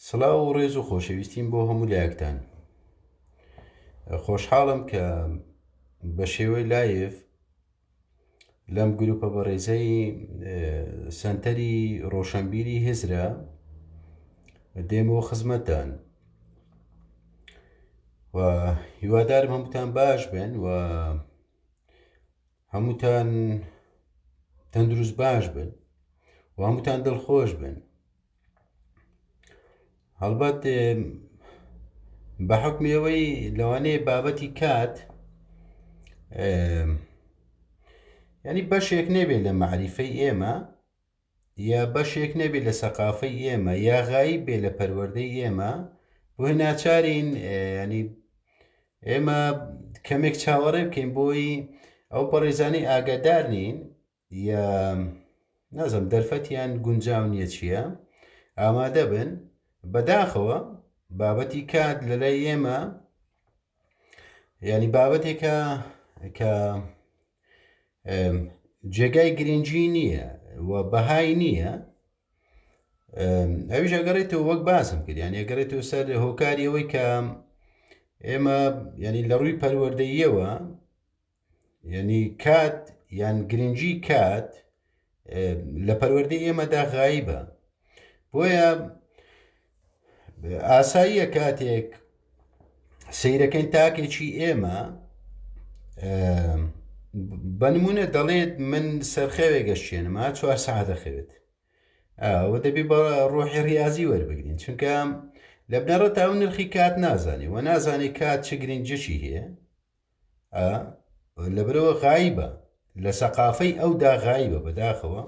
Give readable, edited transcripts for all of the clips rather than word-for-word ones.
سڵاو و ڕێز و خۆشەویستیم بۆ هەموو لایەکتان. خۆشحاڵم کە بە شێوەی live لەم گروپە بەڕێزەی سەنتەری ڕۆشنبیری هزرە دێمەوە خزمەتتان و هیوادارم هەمووتان باش بن و هەمووتان تەندروست باش بن و هەمووتان دڵخۆش بن هەڵبەت بە حکمی ئەوەی لەوانەیە بابەتی کات ینی بەشێک نەبێت لە معریفەی ئێمە یا بەشێک نەبێت لە سەقافەی ئێمە یا غایب بێ لە پەروەردەی ئێمە بۆی ناچارین ینی ئێمە کەمێک چاوەڕێ بکەین بۆی ئەو بەڕێزانی ئاگادار نین یا نازم دەرفەتیان گونجاو نییە چییە ئامادە بن بەداخەوە بابەتی کات لەلای ئێمە ینی بابەتێکە کە جێگای گرنگی نییە و بەهای نییە ئەویش ئەگەڕێتەوە وەک باسم کرد یان ئەگەڕێتەوە سەر هۆکاری ئەوەی کە ئێمە ینی لە ڕووی پەروەردەیەوە یعنی کات یان گرنگی کات لە پەروەردەی ئێمەدا غایبە بۆیە ئاساییە کاتێک سەیرەکەین تاکێکی ئێمە بە نمونە دەڵێت من سەرخەوێ گەشتێنم ها چوار ساعت دەخەوێت ئەوە دەبی بە ڕۆحی ڕاضی وەربگرین چونکە لە بنەڕەت ئەو نرخی کات نازانێ و نازانێ کات چ گرنگجەکی هەیە لەبەرەوە غایبە لە سەقافەی ئەودا غایبە بەداخەوە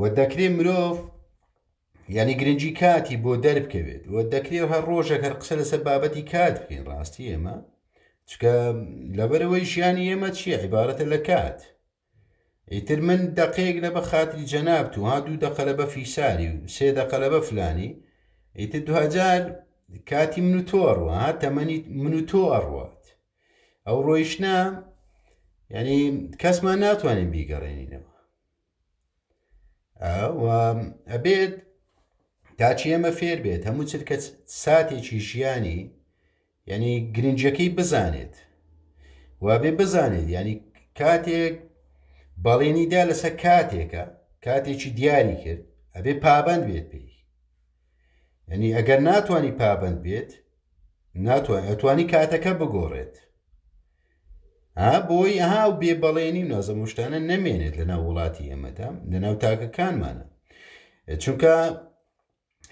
و دەکرێت مرۆڤ یعنی گرنگی کاتی بۆ دەربکەوێت و دەکرێت هەر ڕۆژێک هەر قسە لەسەر بابەتی کات بکەین ڕاستی ئێمە چکە لەبەرەوەی ژیانی ئێمە چییە عیبارەتە لە کات ئیتر من دەقەیەک لە بە خاتری جەنابت و ها دوو دەقە لە بە فیساری و سێ دەقە لە بە فلانی ئیتر دوجار کاتی من و تۆ ئەڕوا ها تەمەنی من و تۆ ئەڕوات ئەو ڕۆیشتە یعنی کەسمان ناتوانین بیگەڕێنینەوە ئەبێت تاچی ئێمە فێر بێت هەموو چرکە ساتێکی ژیانی یعنی گرنگیەکەی بزانێت وابێ بزانێت یعنی کاتێک بەڵێنی دا لەسەر کاتێکە کاتێکی دیاری کرد ئەبێ پابند بێت پێی یعنی ئەگەر ناتوانانی پابند بێت ناتوان ئەتوانی کاتەکە بگۆڕێت ها بۆی ئەها و بێ بەڵێنی و نازەم شتانە نەمێنێت لە ناو وڵاتی ئێمەدا لە ناو تاکەکانمانە چونکە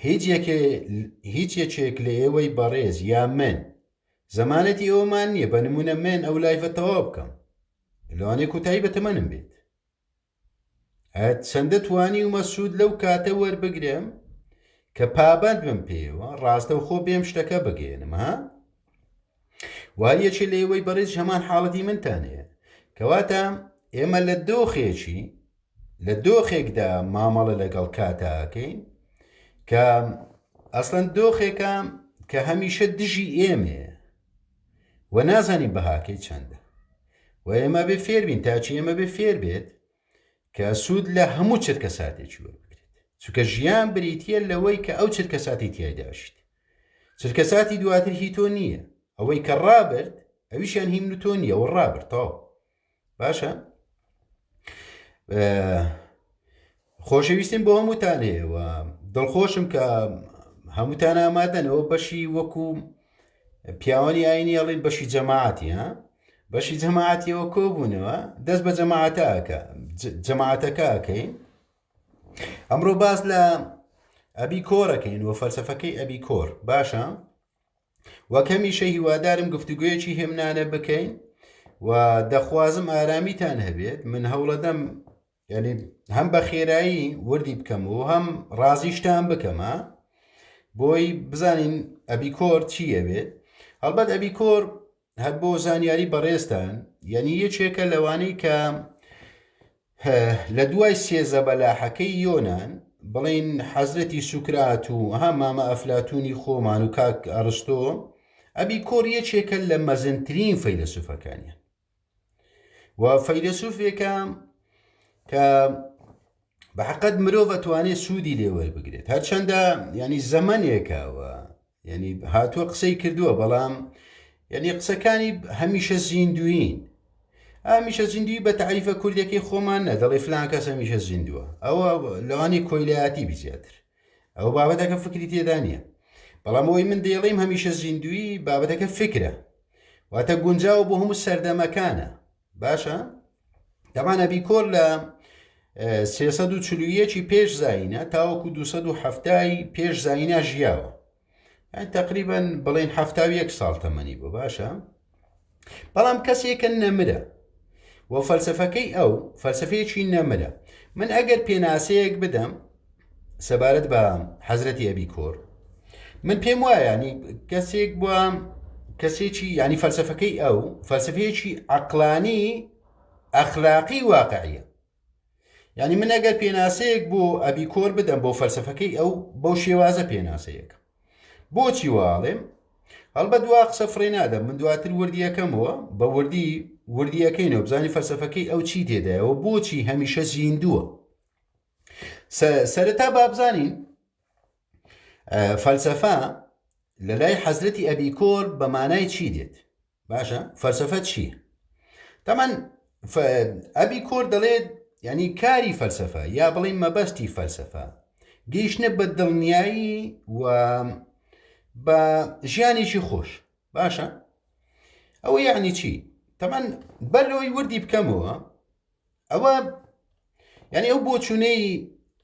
هیچ یەکێ هیچ یەکێک لە ئێوەی بەڕێز یا من زەمانەتی ئەومان نییە بە نمونە من ئەو live ە تەواو بکەم لەوانەیە کۆتایی بە تەمەنم بێت چەندە توانیومە سوود لەو کاتە وەربگرم کە پابند بم پێیەوە ڕاستەوخۆ بێم شتەکە بگەێنم ها واریەکێ لە ئێوەی بەڕێز هەمان حاڵەتی منتان هەیە کەواتە ئێمە لە دۆخێکی لە دۆخێکدا مامەڵە لەگەڵ کاتاکەین کە ئەسڵەن دۆخێکە کە هەمیشە دژی ئێمەیە و نازانین بەهاکەی چەندە و ئێمە بێ فێربین تاچی ئێمە بێ فێر بێت کە سوود لە هەموو چرکە ساتێکی وەربگرێت چونکە ژیان بریتە لەوەی کە ئەو چرکە ساتی تیای داشیت چرکە ساتی دواتر هی تۆ نییە ئەوەی کە ڕابرد ئەویشیان هی من و تۆ نییە و ڕابرد تەواو باشە خۆشەویستیم بۆ هەمووتان هەیە و دڵخۆشم کە هەمووتان ئامادەنەوە بەشی وەکو پیاوانی ئاینی ئەڵین بەشی جەماعەتی ها بەشی جەماعەتیەوە کۆبوونەوە دەست بە جەماعەتەکە جەماعەتەکە ئەکەین ئەمڕۆ باس لە ئەبی کۆرەکەین و فەلسفەکەی ئەبی کۆر باشە وەک هەمیشە هیوادارم گفتوگویەکی هێمنانە بکەین و دەخوازم ئارامیتان هەبێت من هەوڵەدەم یعنی هەم بە خێرایی وردی بکەم و هەم ڕازیشتان بکەمە بۆی بزانین ئەبیکۆر چییە بێت هەڵبەت ئەبیکۆر هەر بۆ زانیاری بەڕێزتان یعنی یەکێکە لەوانەی کە لە دوای سێ زەبەلاحەکەی یۆناان بڵین حەزرەتی سوکرات و ها مامە ئەفلاتونی خۆمان و کاک ئەرستۆ ئەبی کۆر یەکێکە لە مەزنترین فەیلەسوفەکانیان و فەیلەسوفێکە کە بە حقت مرۆڤ ئەتوانێت سوودی لێ وەربگرێت هەرچەندە ینی زەمەنێکەوە ینی هاتووە قسەی کردووە بەڵام یعنی قسەکانی هەمیشە زیندوین هەمیشە زیندوی بە تاریفە کوردەکەی خۆمان نە دەڵێ فلان کەس هەمیشە زیندووە ئەوە لەوانی کۆیلایەتی بی زیاتر ئەو بابەتەکە فکری تێدا نییە بەڵام ئەوەی من دەیڵیم هەمیشە زیندوی بابەتەکە فکرە واتە گونجاوە بۆ هەموو سەردەمەکانە باشە تەمان ئەبیکۆر لە 341 پێش زینە تاوەکو 270 پێش زاینا ژیاوە تقریبا بڵێن 71 ساڵ تەمەنی بۆ باشە بەڵام کەسێکە نەمرە و فەلسفەکەی ئەو فەلسفەیەکی نەمرە من ئەگەر پێناسەیەک بدەم سەبارەت بە حەزرەتی ئەبی کۆر من پێم وایە ینی کەسێک بووە کەسێکی ینی فەلسفەکەی ئەو فەلسفەیەکی عقلانی ئەخلاقی واقعیە یعنی من ئەگەر پێناسەیەک بۆ ئەبی کۆر بدەم بۆ فەلسفەکەی ئەو بەو شێوازە پێناسەیەک بۆچی واڵێم هەڵبەت دوا قسە فڕێ نادەم من دواتر وردیەکەمەوە بە وردی وردیەکەینەوە بزانانی فەلسفەکەی ئەو چی تێدایەوە بۆچی هەمیشە زیندووە سەرەتا با بزانین فەلسەفە لە لای حەزرەتی ئەبیکۆر بە مانای چی دێت باشە فەلسەفە چییە تەمان ئەبیکۆر دەڵێت ینی کاری فەلسەفە یا بڵین مەبەستی فەلسەفە گەیشتە بە دڵنیایی و بە ژیانێکی خۆش باشە ئەوە یعنی چی تەمان بەر لەوەی وردی بکەمەوە ئەوە یعنی ئەو بۆچوونەی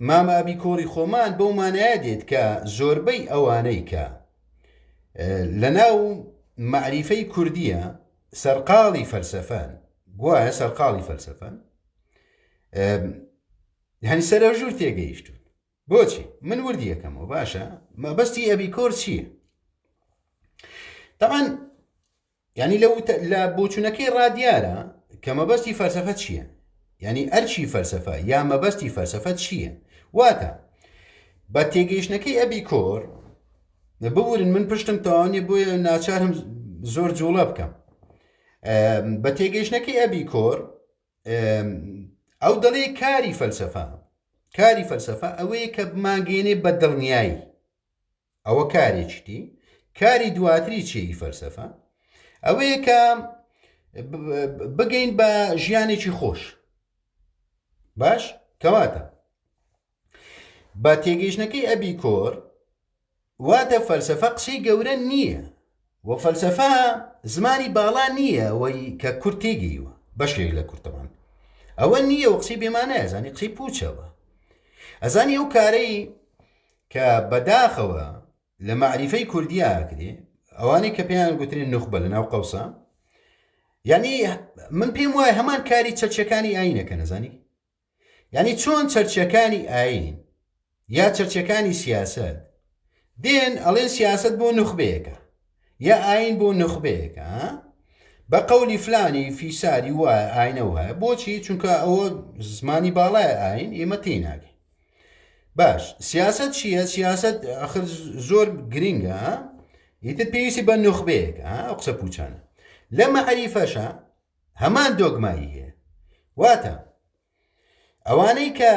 مامە ئەبی کۆڕی خۆمان بەو مانایە دێت کە زۆربەی ئەوانەی کە لە ناو معریفەی کوردیە سەرقاڵی فەلسەفەن گوایە سەرقاڵی فەلسەفەن هەنی سەرەژوور تێگەیشتون بۆچی من وردی یەکەمەوە باشە مەبەستی ئەبی کۆر چییە؟ تەمان یانی لە وتە لە بۆچونەکەی ڕا دیارە کە مەبەستی فەلسەفە چییە یانی ئەرکی فەلسەفە یا مەبەستی فەلسەفە چییە واتە بە تێگەیشتنەکەی ئەبی کۆر ببورن من پشتم تەواو نیە بۆیە ناچارم زۆر جوڵە بکەم بە تێگەیشتنەکەی ئەبی کۆر ئەو دەڵێ کاری فەلسەفە کاری فەلسەفە ئەوەیە کە بمانگەێنێ بە دڵنیایی ئەوە کارێکی دی کاری دواتری چیی فەلسەفە ئەوەیە کە بگەین بە ژیانێکی خۆش باش کەواتە بە تێگەیشتنەکەی ئەبی کۆر واتە فەلسەفە قسەی گەورە نییە و فەلسەفە زمانی باڵا نییە ئەوەی کە کورد تێگەیوە بەشێک لە کورتەوان ئەوە نییە و قسەی بێمانە زانی قسەی پوچەوە ئەزانی ئەو کارەی کە بەداخەوە لە مەعریفەی کوردیا ئەکرێ ئەوانەی کە پێیان گوترێن نوخبە لە ناو قەوسە یعنی من پێم وایە هەمان کاری چەرچەکانی ئاینەکە نەزانی یعنی چۆن چەرچەکانی ئاین یا چەرچەکانی سیاست دێن ئەڵێن سیاست بۆ نوخبەیەکە یا ئاین بۆ نوخبەیەکە بە قەولی فلانی فیساری وایە ئاینە وایە بۆچی چونکە ئەوە زمانی باڵای ئاین ئێمە تێناگەین باش سیاست چییە سیاست ئەخر زۆر گرنگە ئیتر پێویستی بە نوخبەیەک ئەو قسە پوچانە لە مەعریفەشە هەمان دۆگمایی هەیە واتە ئەوانەی کە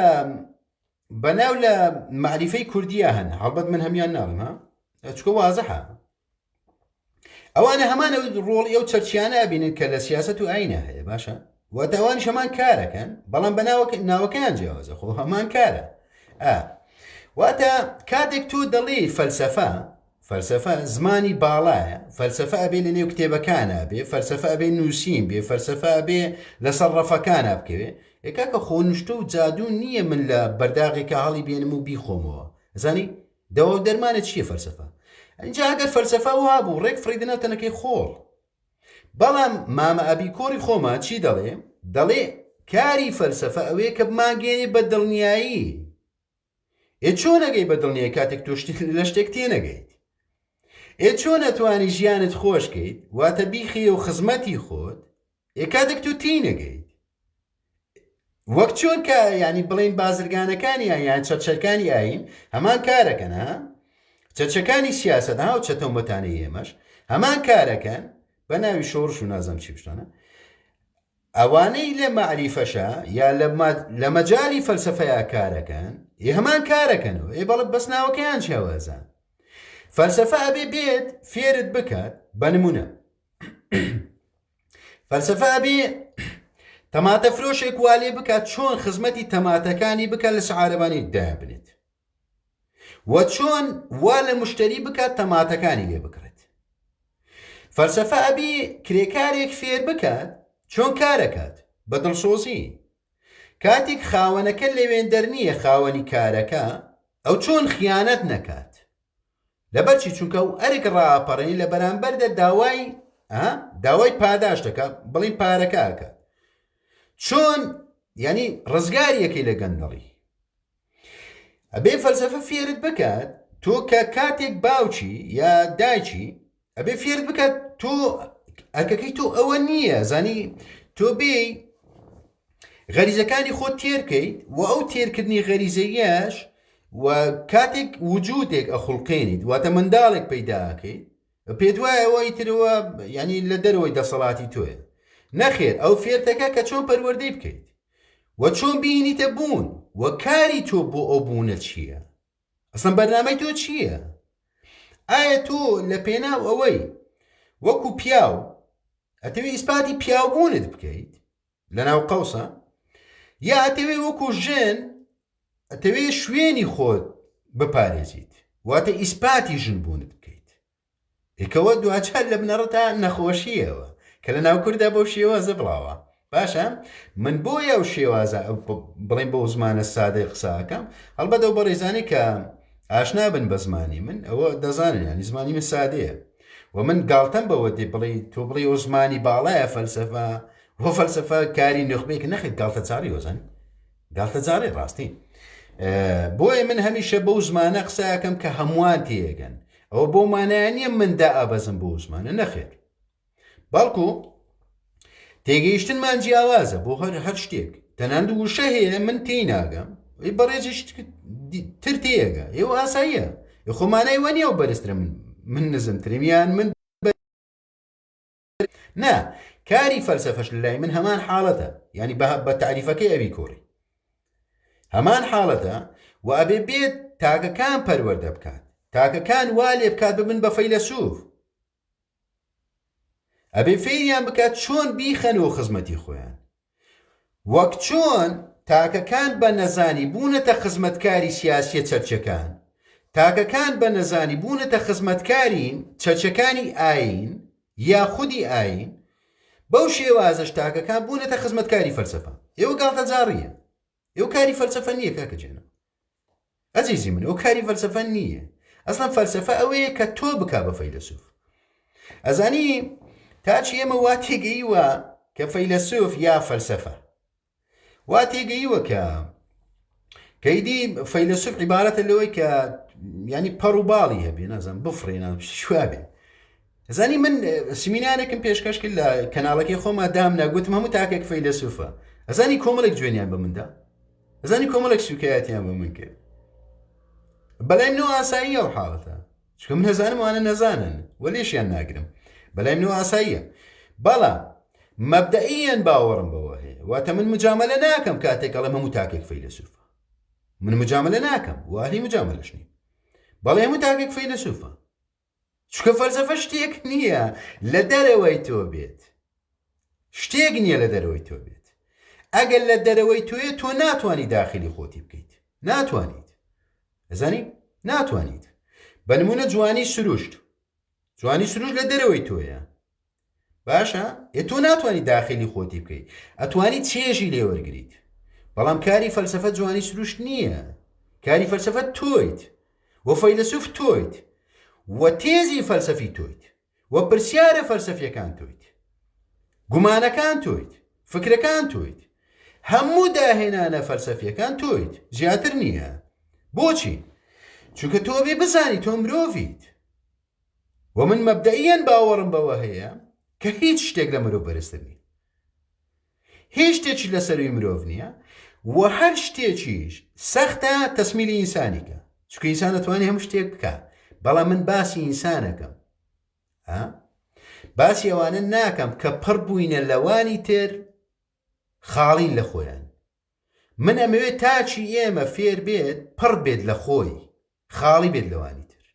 بەناو لە مەعریفەی کوردیە هەن هەڵبەت من هەمیان ناڵم ها چکە وازحە ئەوانە هەمان ئەو ڕۆڵی ئەو چەرچیانە ئەبینن کە لە سیاست و ئاینە هەیە باشە واتە ئەوانیش هەمان کارەکەن بەڵام بە ناوەکەیان جیاوازە خۆ هەمان کارە ئا واتە کاتێک تۆ دەڵێی فەلسەفە فەلسەفە زمانی باڵایە فەلسەفە ئەبێ لە نێو کتێبەکانە بێ فەلسەفە ئەبێ نووسین بێ فەلسەفە ئەبێ لەسەر ڕەفەکانە بکەوێ ئێ کاکە خۆ نوشتە و جادوو نییە من لە بەرداغێکە هەڵی بێنم و بیخۆمەوە زانی دەوا و دەرمانە چییە فەلسەفە ئینجا ئەگەر فەلسەفە وها بوو ڕێک فڕیدە ناو تەنەکەی خۆڵ بەڵام مامە ئەبیکۆری خۆمان چی دەڵێ دەڵێ کاری فەلسەفە ئەوەیە کە بمانگەیەنێ بە دڵنیایی ئێ چۆن ئەگەی بە دڵنیایی کاتێک تۆ لە شتێک تێنەگەیت ئێ چۆن ئەتوانی ژیانت خۆش کەیت واتە بیخەیە و خزمەتی خۆت ئێ کاتێک تۆ تینەگەیت وەک چۆن کە ینی بڵین بازرگانەکانی یان چەرچەکانی ئاین هەمان کارەکەن ها چەچەکانی سیاست ها و چەتەومەتانەی ئێمەش هەمان کارەکەن بە ناوی شۆڕش و نازم چی شتانە. ئەوانەی لە مەعریفەشا یا لە مەجالی فەلسەفەیا کارەکەن ئێ هەمان کارەکەنەوە ئێ بەڵێ بەس ناوەکەیان جیاوازە فەلسەفە ئەبێ بێت فێرت بکات بە نمونە فەلسەفە ئەبێ تەماتە فرۆشێک وا لێ بکات چۆن خزمەتی تەماتەکانی بکات لە سعارەبانی دایان بنێت و چۆن وا لە مشتری بکات تەماتەکانی لێ بکڕێت فەلسەفە ئەبی کرێکارێک فێر بکات چۆن کارەکات بە دڵسۆزی کاتێک خاوەنەکە لەوێندەر نییە خاوەنی کارەکە ئەو چۆن خیانەت نەکات لەبەرچی چونکە ئەو ئەرک ڕاپەڕێنی لە بەرامبەردا داوای داوای پاداش دەکات بڵین پارەکە ئەکات چۆن ینی ڕزگاریەکەی لە گەندەڵی ئەبێ فەلسەفە فێرت بکات تۆ کە کاتێک باوکی یا دایکی ئەبێ فێرت بکات تۆ ئەرکەکەی تۆ ئەوە نییە زانی تۆ بێ غەریزەکانی خۆت تێرکەیت و ئەو تێرکردنی غەریزەیەش و کاتێک وجودێک ئەخوڵقێنیت واتە منداڵێک پەیداکەیت پێت وایە ئەوە ئیترەوە ینی لە دەرەوەی دەسەڵاتی تۆیە نەخێر ئەو فێرتەکە کە چۆن پەروەردەی بکەیت و چۆن بینیتە بوون و کاری تۆ بۆ ئەو بوونە چییە ئەسڵەن بەرنامەی تۆ چییە ئایا تۆ لە پێناو ئەوەی وەکو پیاو ئەتەوێ ئیسپاتی پیاوبوونت بکەیت لە ناو قەوسە یا ئەتەوێ وەکو ژن ئەتەوێ شوێنی خۆت بپارێزیت واتە ئیسپاتی ژن بوونت بکەیت ئێکەوە دواجار لە بنەڕەتا نەخۆشییەوە کە لە ناو کووردا بەو شێوازە بڵاوە باشە من بۆیە ئەو شێوازە بڵێن بەو زمانە سادەی قساکەم هەڵبەت ئەو بەڕێزانی کە ئاشنا بن بە زمانی من ئەوە دەزانن ینی زمانی من سادەیە و من گاڵتەم بەوە دێ بڵێ تۆ بڵێ ئەو زمانی باڵایە فەلسەفە بۆ فەلسەفە کاری نوخبەیەک نەخێت گاڵتەجاڕی وەزان گاڵتەجاڕی ڕاستی بۆیە من هەمیشە بەو زمانە قسەکەم کە هەمووان تێگەن ئەوە بۆ مانایە نییە من دائەبەزم بۆ زمانە نەخێر بەڵکو تێگەیشتنمان جیاوازە بۆ هەر هەر شتێک تەناند وشە هەیە من تێی ناگەم ئەی بەڕێزیش تر تێگە ئێوە ئاساییە خۆمانای وە نییە و بەرزترە من من نزمترم یان من نا کاری فەلسەفەش لای من هەمان حاڵەتە ینی بە تاریفەکەی ئەوی کۆڕی هەمان حاڵەتە و ئەبێ بێت تاکەکان پەروەردە بکات تاکەکان وا لێ بکات ببن بە فەیلەسوف ئەبێ فێریان بکات چۆن بیخەنەوە خزمەتی خۆیان وەک چۆن تاکەکان بە نەزانی بوونەتە خزمەتکاری سیاسیە چەرچەکان، تاکەکان بە نەزانی بوونەتە خزمەتکاری چەرچەکانی ئایین یا خودی ئایین، بەو شێوازەش تاکەکان بوونەتە خزمەتکاری فەلسەفە. ئێوە گاڵتەجاڕییە. ئێوە کاری فەلسەفە نییە کاکە جێنە. ئەزیزی من ئەو کاری فەلسەفە نییە ئەسڵەن فەلسەفە ئەوەیە کە تۆ بکا بە فەیلەسوف ئەزانی تاچی ئێمە وا تێگەیوە کە فەیلەسوف یا فەلسەفە وا تێگەیوە کە کەیدی فەیلەسوف عیبارەتە لەوەی کە ینی پەڕ و باڵی هەبێ نازانم بفڕێ شوابێ زانی من سمینارێکم پێشکەش کرد لە کەناڵەکەی خۆما دام ناگوتم هەموو تاکێک فەیلەسوفە ئەزانی کۆمەڵێک جوێنیان بە مندا ئەزانی کۆمەڵێک سوکایەتیان بە من کرد بەلای منەوە ئاسایی ئەو حاڵەتە چونکە من هەزانم وانە نەزانن و لێشیان ناگرم بەلای منەوە ئاساییە بەڵام مەبدەئیەن باوەڕم بەوە هەیە واتە من مجاملە ناکەم کاتێک ئەڵێم هەموو تاکێک فەیلەسوفە من مجاملە ناکەم واهلی مجاملەش نیم بەڵێ هەموو تاکێک فەیلەسوفە چونکە فەلسەفە شتێک نییە لە دەرەوەی تۆ بێت شتێک نییە لە دەرەوەی تۆ بێت ئەگەر لە دەرەوەی تۆیە تۆ ناتوانانی داخلی خۆتی بکەیت ناتوانیت ئەزانی ناتوانیت بە نمونە جوانی سروشت جوانی سروشت لە دەرەوەی تۆیە باشە ئێ تۆ ناتوانانی داخلی خۆتی بکەیت ئەتوانی چێژی لێوەرگریت بەڵام کاری فەلسفە جوانی سروشت نییە کاری فەلسفە تۆیت و فەیلەسوف تۆیت و تێزی فەلسەفی تۆیت و پرسیارە فەلسەفیەکان تۆیت گومانەکان تۆیت فکرەکان تۆیت هەموو داهێنانە فەلسەفیەکان تۆیت زیاتر نییە بۆچی چونکە تۆ بێ بزانی تۆ مرۆڤیت و من مەبدەئیەن باوەڕم بەوە هەیە کە هیچ شتێک لە مرۆڤ بەرزتر نییە هیچ شتێکی لە سەروی مرۆڤ نییە و هەر شتێکیش سەختە تەسمیلی ئینسانی کە چونکە ئینسان دەتوانێت هەموو شتێک بکە بەڵام من باسی ئینسانەکەم باسی ئەوانە ناکەم کە پڕ بووینە لەوانی تر. خاڵین لە خۆیان. من ئەمەوێت تاکی ئێمە فێر بێت پڕ بێت لە خۆی، خاڵی بێت لەوانی تر.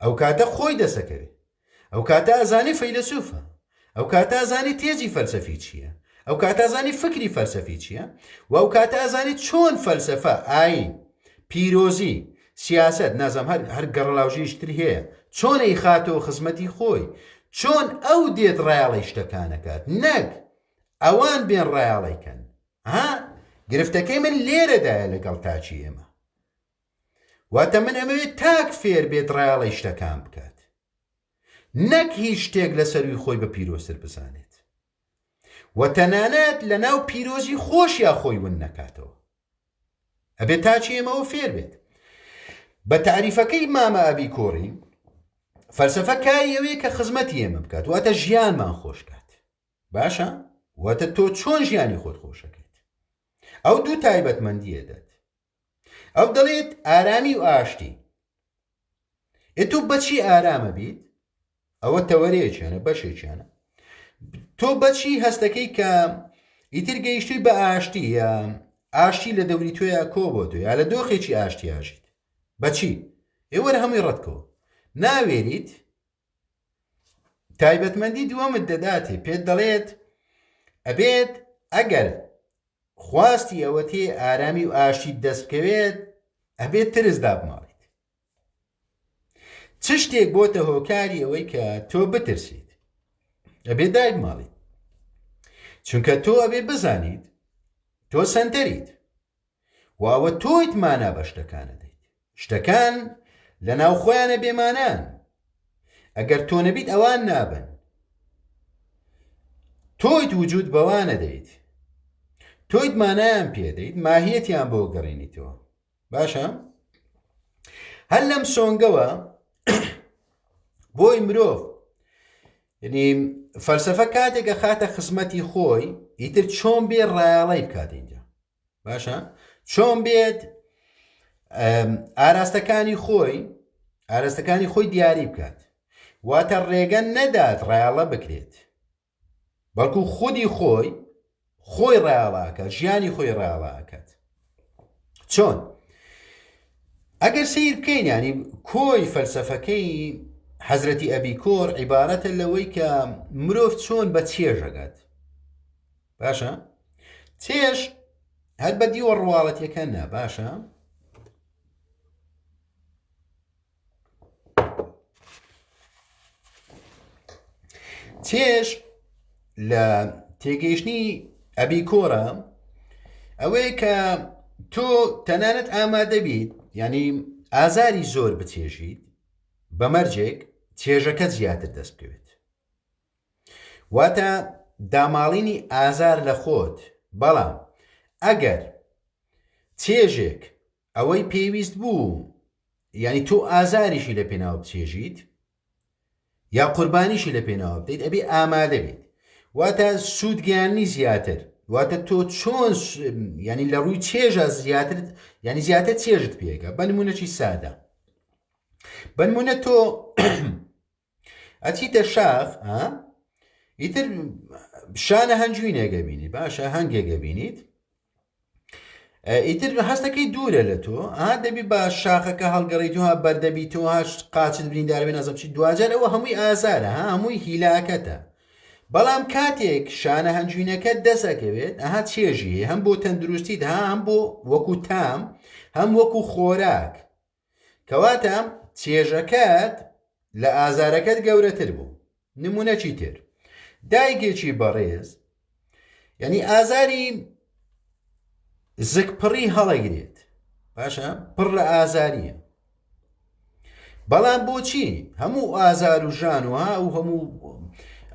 ئەو کاتە خۆی دەسەکەوێت. ئەو کاتە ئەزانی فەیلەسوفە. ئەو کاتە ئەزانی تێزی فەلسەفی چییە. ئەو کاتە ئەزانی فکری فەلسەفی چییە و ئەو کاتە ئەزانی چۆن فەلسەفە، ئایین، پیرۆزی، سیاسەت، نازانم هەر هەر گەڕەلاوژێیش تر هەیە، چۆن ئەیخاتەوە خزمەتی خۆی، چۆن ئەو دێت ڕایەڵەی شتەکان ئەکات، نەک ئەوان بێن ڕایەڵەی کەن. ها گرفتەکەی من لێرەدایە لەگەڵ تاکی ئێمە. واتە من ئەمەوێت تاک فێر بێت ڕایەڵەی شتەکان بکات. نەک هیچ شتێک لە سەروی خۆی بە پیرۆزتر بزانێت. و تەنانەت لە ناو پیرۆزی خۆشیا خۆی ون نەکاتەوە. ئەبێت تاکی ئێمەوە فێر بێت. بە تاریفەکەی مامە ئەبیکۆری فەلسەفە کاری ئەوەیە کە خزمەتی ئێمە بکات، واتە ژیانمان خۆش کات. باشە واتە تۆ چۆن ژیانی خۆت خۆشەکەیت؟ ئەو دوو تایبەتمەندیە دەت. ئەو دەڵێت ئارامی و ئاشتی. ئێ تۆ بەچی ئارامە بیت؟ ئەوە تەوەرەیەکیانە بەشێکیانە. تۆ بەچی هەستەکەی کە ئیتر گەیشتووی بە ئاشتی یا ئاشتی لە دەوری تۆیا کۆ بۆ تۆ یا لە دۆخێکی ئاشتی ئاژیت بەچی؟ ئێوەرە هەمووی ڕەتکەوە ناوێریت تایبەتمەندی دووەمت دەداتێ پێت دەڵێت ئەبێت ئەگەر خواستی ئەوەتێ ئارامی و ئاشتیت دەست بکەوێت ئەبێت ترس دابماڵیت چ شتێک بۆتە هۆکاری ئەوەی کە تۆ بترسیت ئەبێ دایبماڵیت چونکە تۆ ئەبێ بزانیت تۆ سەنتەریت و ئەوە تۆیت مانا بە شتەکان ئەدەیت. شتەکان لە ناو خۆیانە بێمانان. ئەگەر تۆ نەبیت ئەوان نابن. تۆیت وجود بەوان ئەدەیت. تۆیت مانایان پێدەیت، ماهیەتیان بۆ گەڕێنیتەوە. باشە؟ هەر لەم سۆنگەوە بۆی مرۆڤ یعنی فەلسەفە کاتێک ئەخاتە خزمەتی خۆی ئیتر چۆن بێ ڕایەڵەی بکات اینجا باشە چۆن بێت ئاراستەکانی خۆی ئاراستەکانی خۆی دیاری بکات واتە ڕێگە نەدات ڕایەڵە بکرێت بەڵکو خودی خۆی خۆی ڕایەڵاکە ژیانی خۆی ڕایەڵاکات چۆن ئەگەر سیر بکەین ینی کۆی فەلسفەکەی حەزرەتی ئەبیکۆر عیبارەتە لەوەی کە مرۆڤ چۆن بە چێژەگات باشە چێژ هەر بە دیوە ڕواڵەتیەکە نا باشە چێژ لە تێگەیشتنی ئەبیکۆرە ئەوەیە کە تۆ تەنانەت ئامادە بیت ینی ئازاری زۆر بچێژیت بە مەرجێک چێژەکە زیاتر دەست بکەوێت واتە داماڵینی ئازار لە خۆت، بەڵام ئەگەر چێژێک ئەوەی پێویست بوو یعنی تۆ ئازاریشی لە پێناو بچێژیت یا قوربانیشی لە پێناوە بدەیت ئەبێ ئامادە بیت واتە سوودگەیانی زیاتر واتە تۆ چۆن ینی لە ڕووی چێژە زیاتر ینی زیاتر چێژت پێگە بە نمونەی سادە بەنمونە تۆ ئەچیتە شاخ ها ئیتر شانە هەنجوینێک ئەبینیت باشە هەنگێک ئەبینیت ئیتر هەستەکەی دوورە لە تۆ ها دەبی بە شاخەکە هەڵگەڕیت و ها بەردەبی تۆ هاش قاچت بریندار بێ نازم چی دواجار ئەوە هەمووی ئازارە ها هەمووی هیلاکەتە بەڵام کاتێک شانە هەنجوینەکە دەسەکەوێت ئەها چێژی هەیە هەم بۆ تەندروستیت ها هەم بۆ وەکو تام هەم وەکو خۆراک کەواتە چێژەکەت لە ئازارەکەت گەورەتر بوو. نمونەکی تر دایکێکی بەڕێز یعنی ئازاری زکپڕی هەڵەگرێت باشە پڕ لە ئازاریە بەڵام بۆچی هەموو ئازار و ژان و ها و هەموو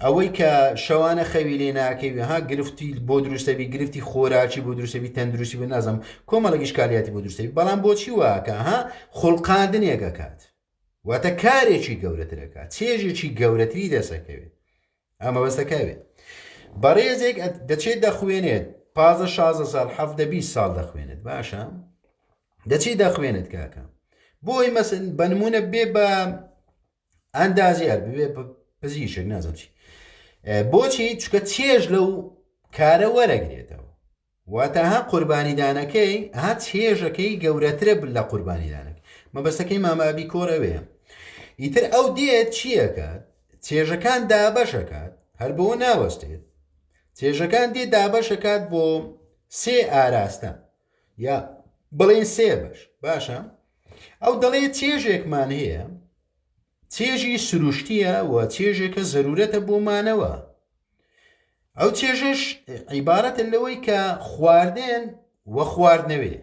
ئەوەی کە شەوانە خەوی لێ ناکەوی ها گرفتی بۆ دروستەبی گرفتی خۆراکی بۆ دروستەبی تەندروستی بە نازم کۆمەڵێک ئیشکالیاتی بۆ دروستەبی بەڵام بۆچی واکە ها خوڵقاندنێک ئەکات واتە کارێکی گەورەترەکات چێژێکی گەورەتری دەسەکەوێت ئەمە بەستەکەوێت بەڕێزێک دەچێت دەخوێنێت پازە شازە ساڵ حەفدە 20 ساڵ دەخوێنێت باشە دەچی دەخوێنێت کاکە بۆی مەسن بە نمونە بێ بە ئەندازیار ببێ پزیشک نازم چی بۆچی چکە چێژ لەو کارە وەرەگرێتەوە. واتە ها قوربانیدانەکەی ها چێژەکەی گەورەترە لە قوربانیدانەکەی. مەبەستەکەی مامە ئەبیکۆر ئەوەیە. ئیتر ئەو دێت چیەکات؟ چێژەکان دابەشەکات، هەر بەوە ناوەستێت. چێژەکان دێ دابەشەکات بۆ سێ ئاراستە یا بڵێن سێ بەش. باشە ئەو دەڵێ چێژێکمان هەیە چێژی سروشتیە و چێژێکە زەرورەتە بۆ مانەوە. ئەو چێژەش عیبارەتە لەوەی کە خواردن و خواردنەوەی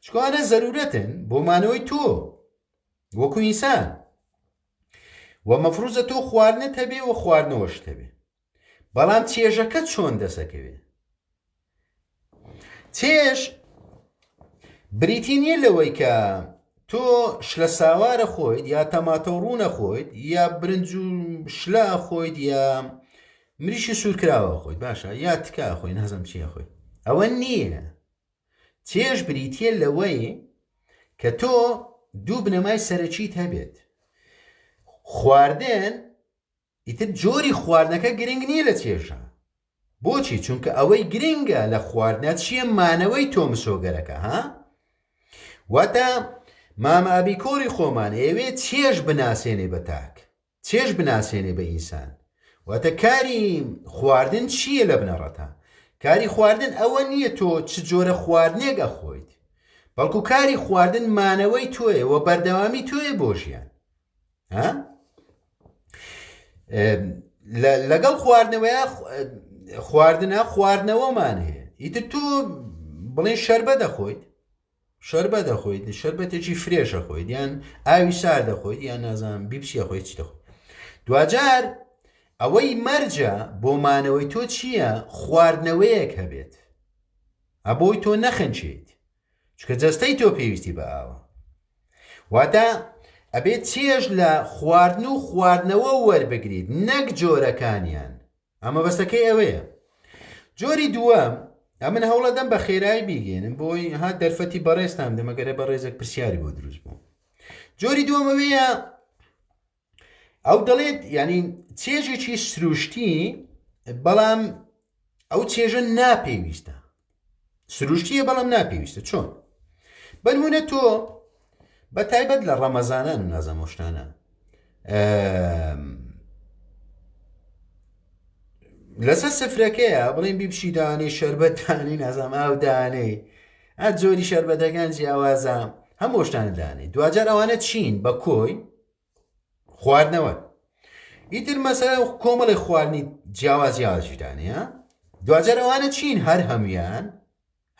چکانە زەرورەتن بۆ مانەوەی تۆ وەکو ئینسان و مەفروزە تۆ خواردنت هەبێ و خواردنەوەشت هەبێ بەڵام چێژەکە چۆن دەسەکەوێ چێژ بریتی نییە لەوەی کە تۆ شلە ساوارە خۆیت یا تەماتە و ڕوونە خۆیت یا برنج و شلە خۆیت یا مریشی سوورکراوە خۆیت باشە یا تکا خۆی نازم چیە خۆی ئەوە نییە چێژ بریتە لەوەی کە تۆ دوو بنەمای سەرەکیت هەبێت خواردن ئیتر جۆری خواردنەکە گرنگ نییە لە چێژا. بۆچی؟ چونکە ئەوەی گرنگە لە خواردنە چییە مانەوەی تۆ مسۆگەرەکە ها؟ واتە مامە ئەبیکۆری خۆمان ئەیەوێ چێژ بناسێنێ بە تاک چێژ بناسێنێ بە ئینسان واتە کاری خواردن چییە لە بنەڕەتا کاری خواردن ئەوە نییە تۆ چ جۆرە خواردنێک ئەخۆیت بەڵکو کاری خواردن مانەوەی تۆیە و بەردەوامی تۆیە بۆ ژیان ها لەگەڵ خواردنەوەی خواردنە خواردنەوەمان هەیە ئیتر تۆ بڵێن شەربە دەخۆیت شەربە دەخۆیت شەربەتێکی فرێشە خۆیت یان ئاوی سار دەخۆیت یان نازانم بیپسیە خۆیت چی دەخۆیت دواجار ئەوەی مەرجە بۆ مانەوەی تۆ چییە خواردنەوەیەک هەبێت ئەبۆی تۆ نەخنچیت چونکە جەستەی تۆ پێویستی بە ئاوە واتە ئەبێت چێژ لە خواردن و خواردنەوە وەربگریت نەک جۆرەکانیان ئەمە بەسەکەی ئەوەیە جۆری دووەم ئەمن هەوڵەدەم بە خێرایی بیگەێنم بۆی ها دەرفەتی بەڕێزتان دەمەگەرە بەڕێزێک پرسیاری بۆ دروست بوو جۆری دووەم ئەوەیە ئەو دەڵێت ینی چێژێکی سروشتی بەڵام ئەو چێژە ناپێویستە سروشتیە بەڵام ناپێویستە چۆن بەنمونە تۆ بە تایبەت لە ڕەمەزانان و نازەمۆشتانە لەسەر سفرەکەیە بڵێن بیبشی دانێ شەربەت دانی نازام ئاو دانێ ئە جۆری شەربەتەکان جیاوازە هەموو شتانە دانێ دواجار ئەوانە چین بە کۆی خواردنەوە ئیتر مەسەلە کۆمەڵی خواردنی جیاواز جیاوازیش دانەیە دواجار ئەوانە چین هەر هەمویان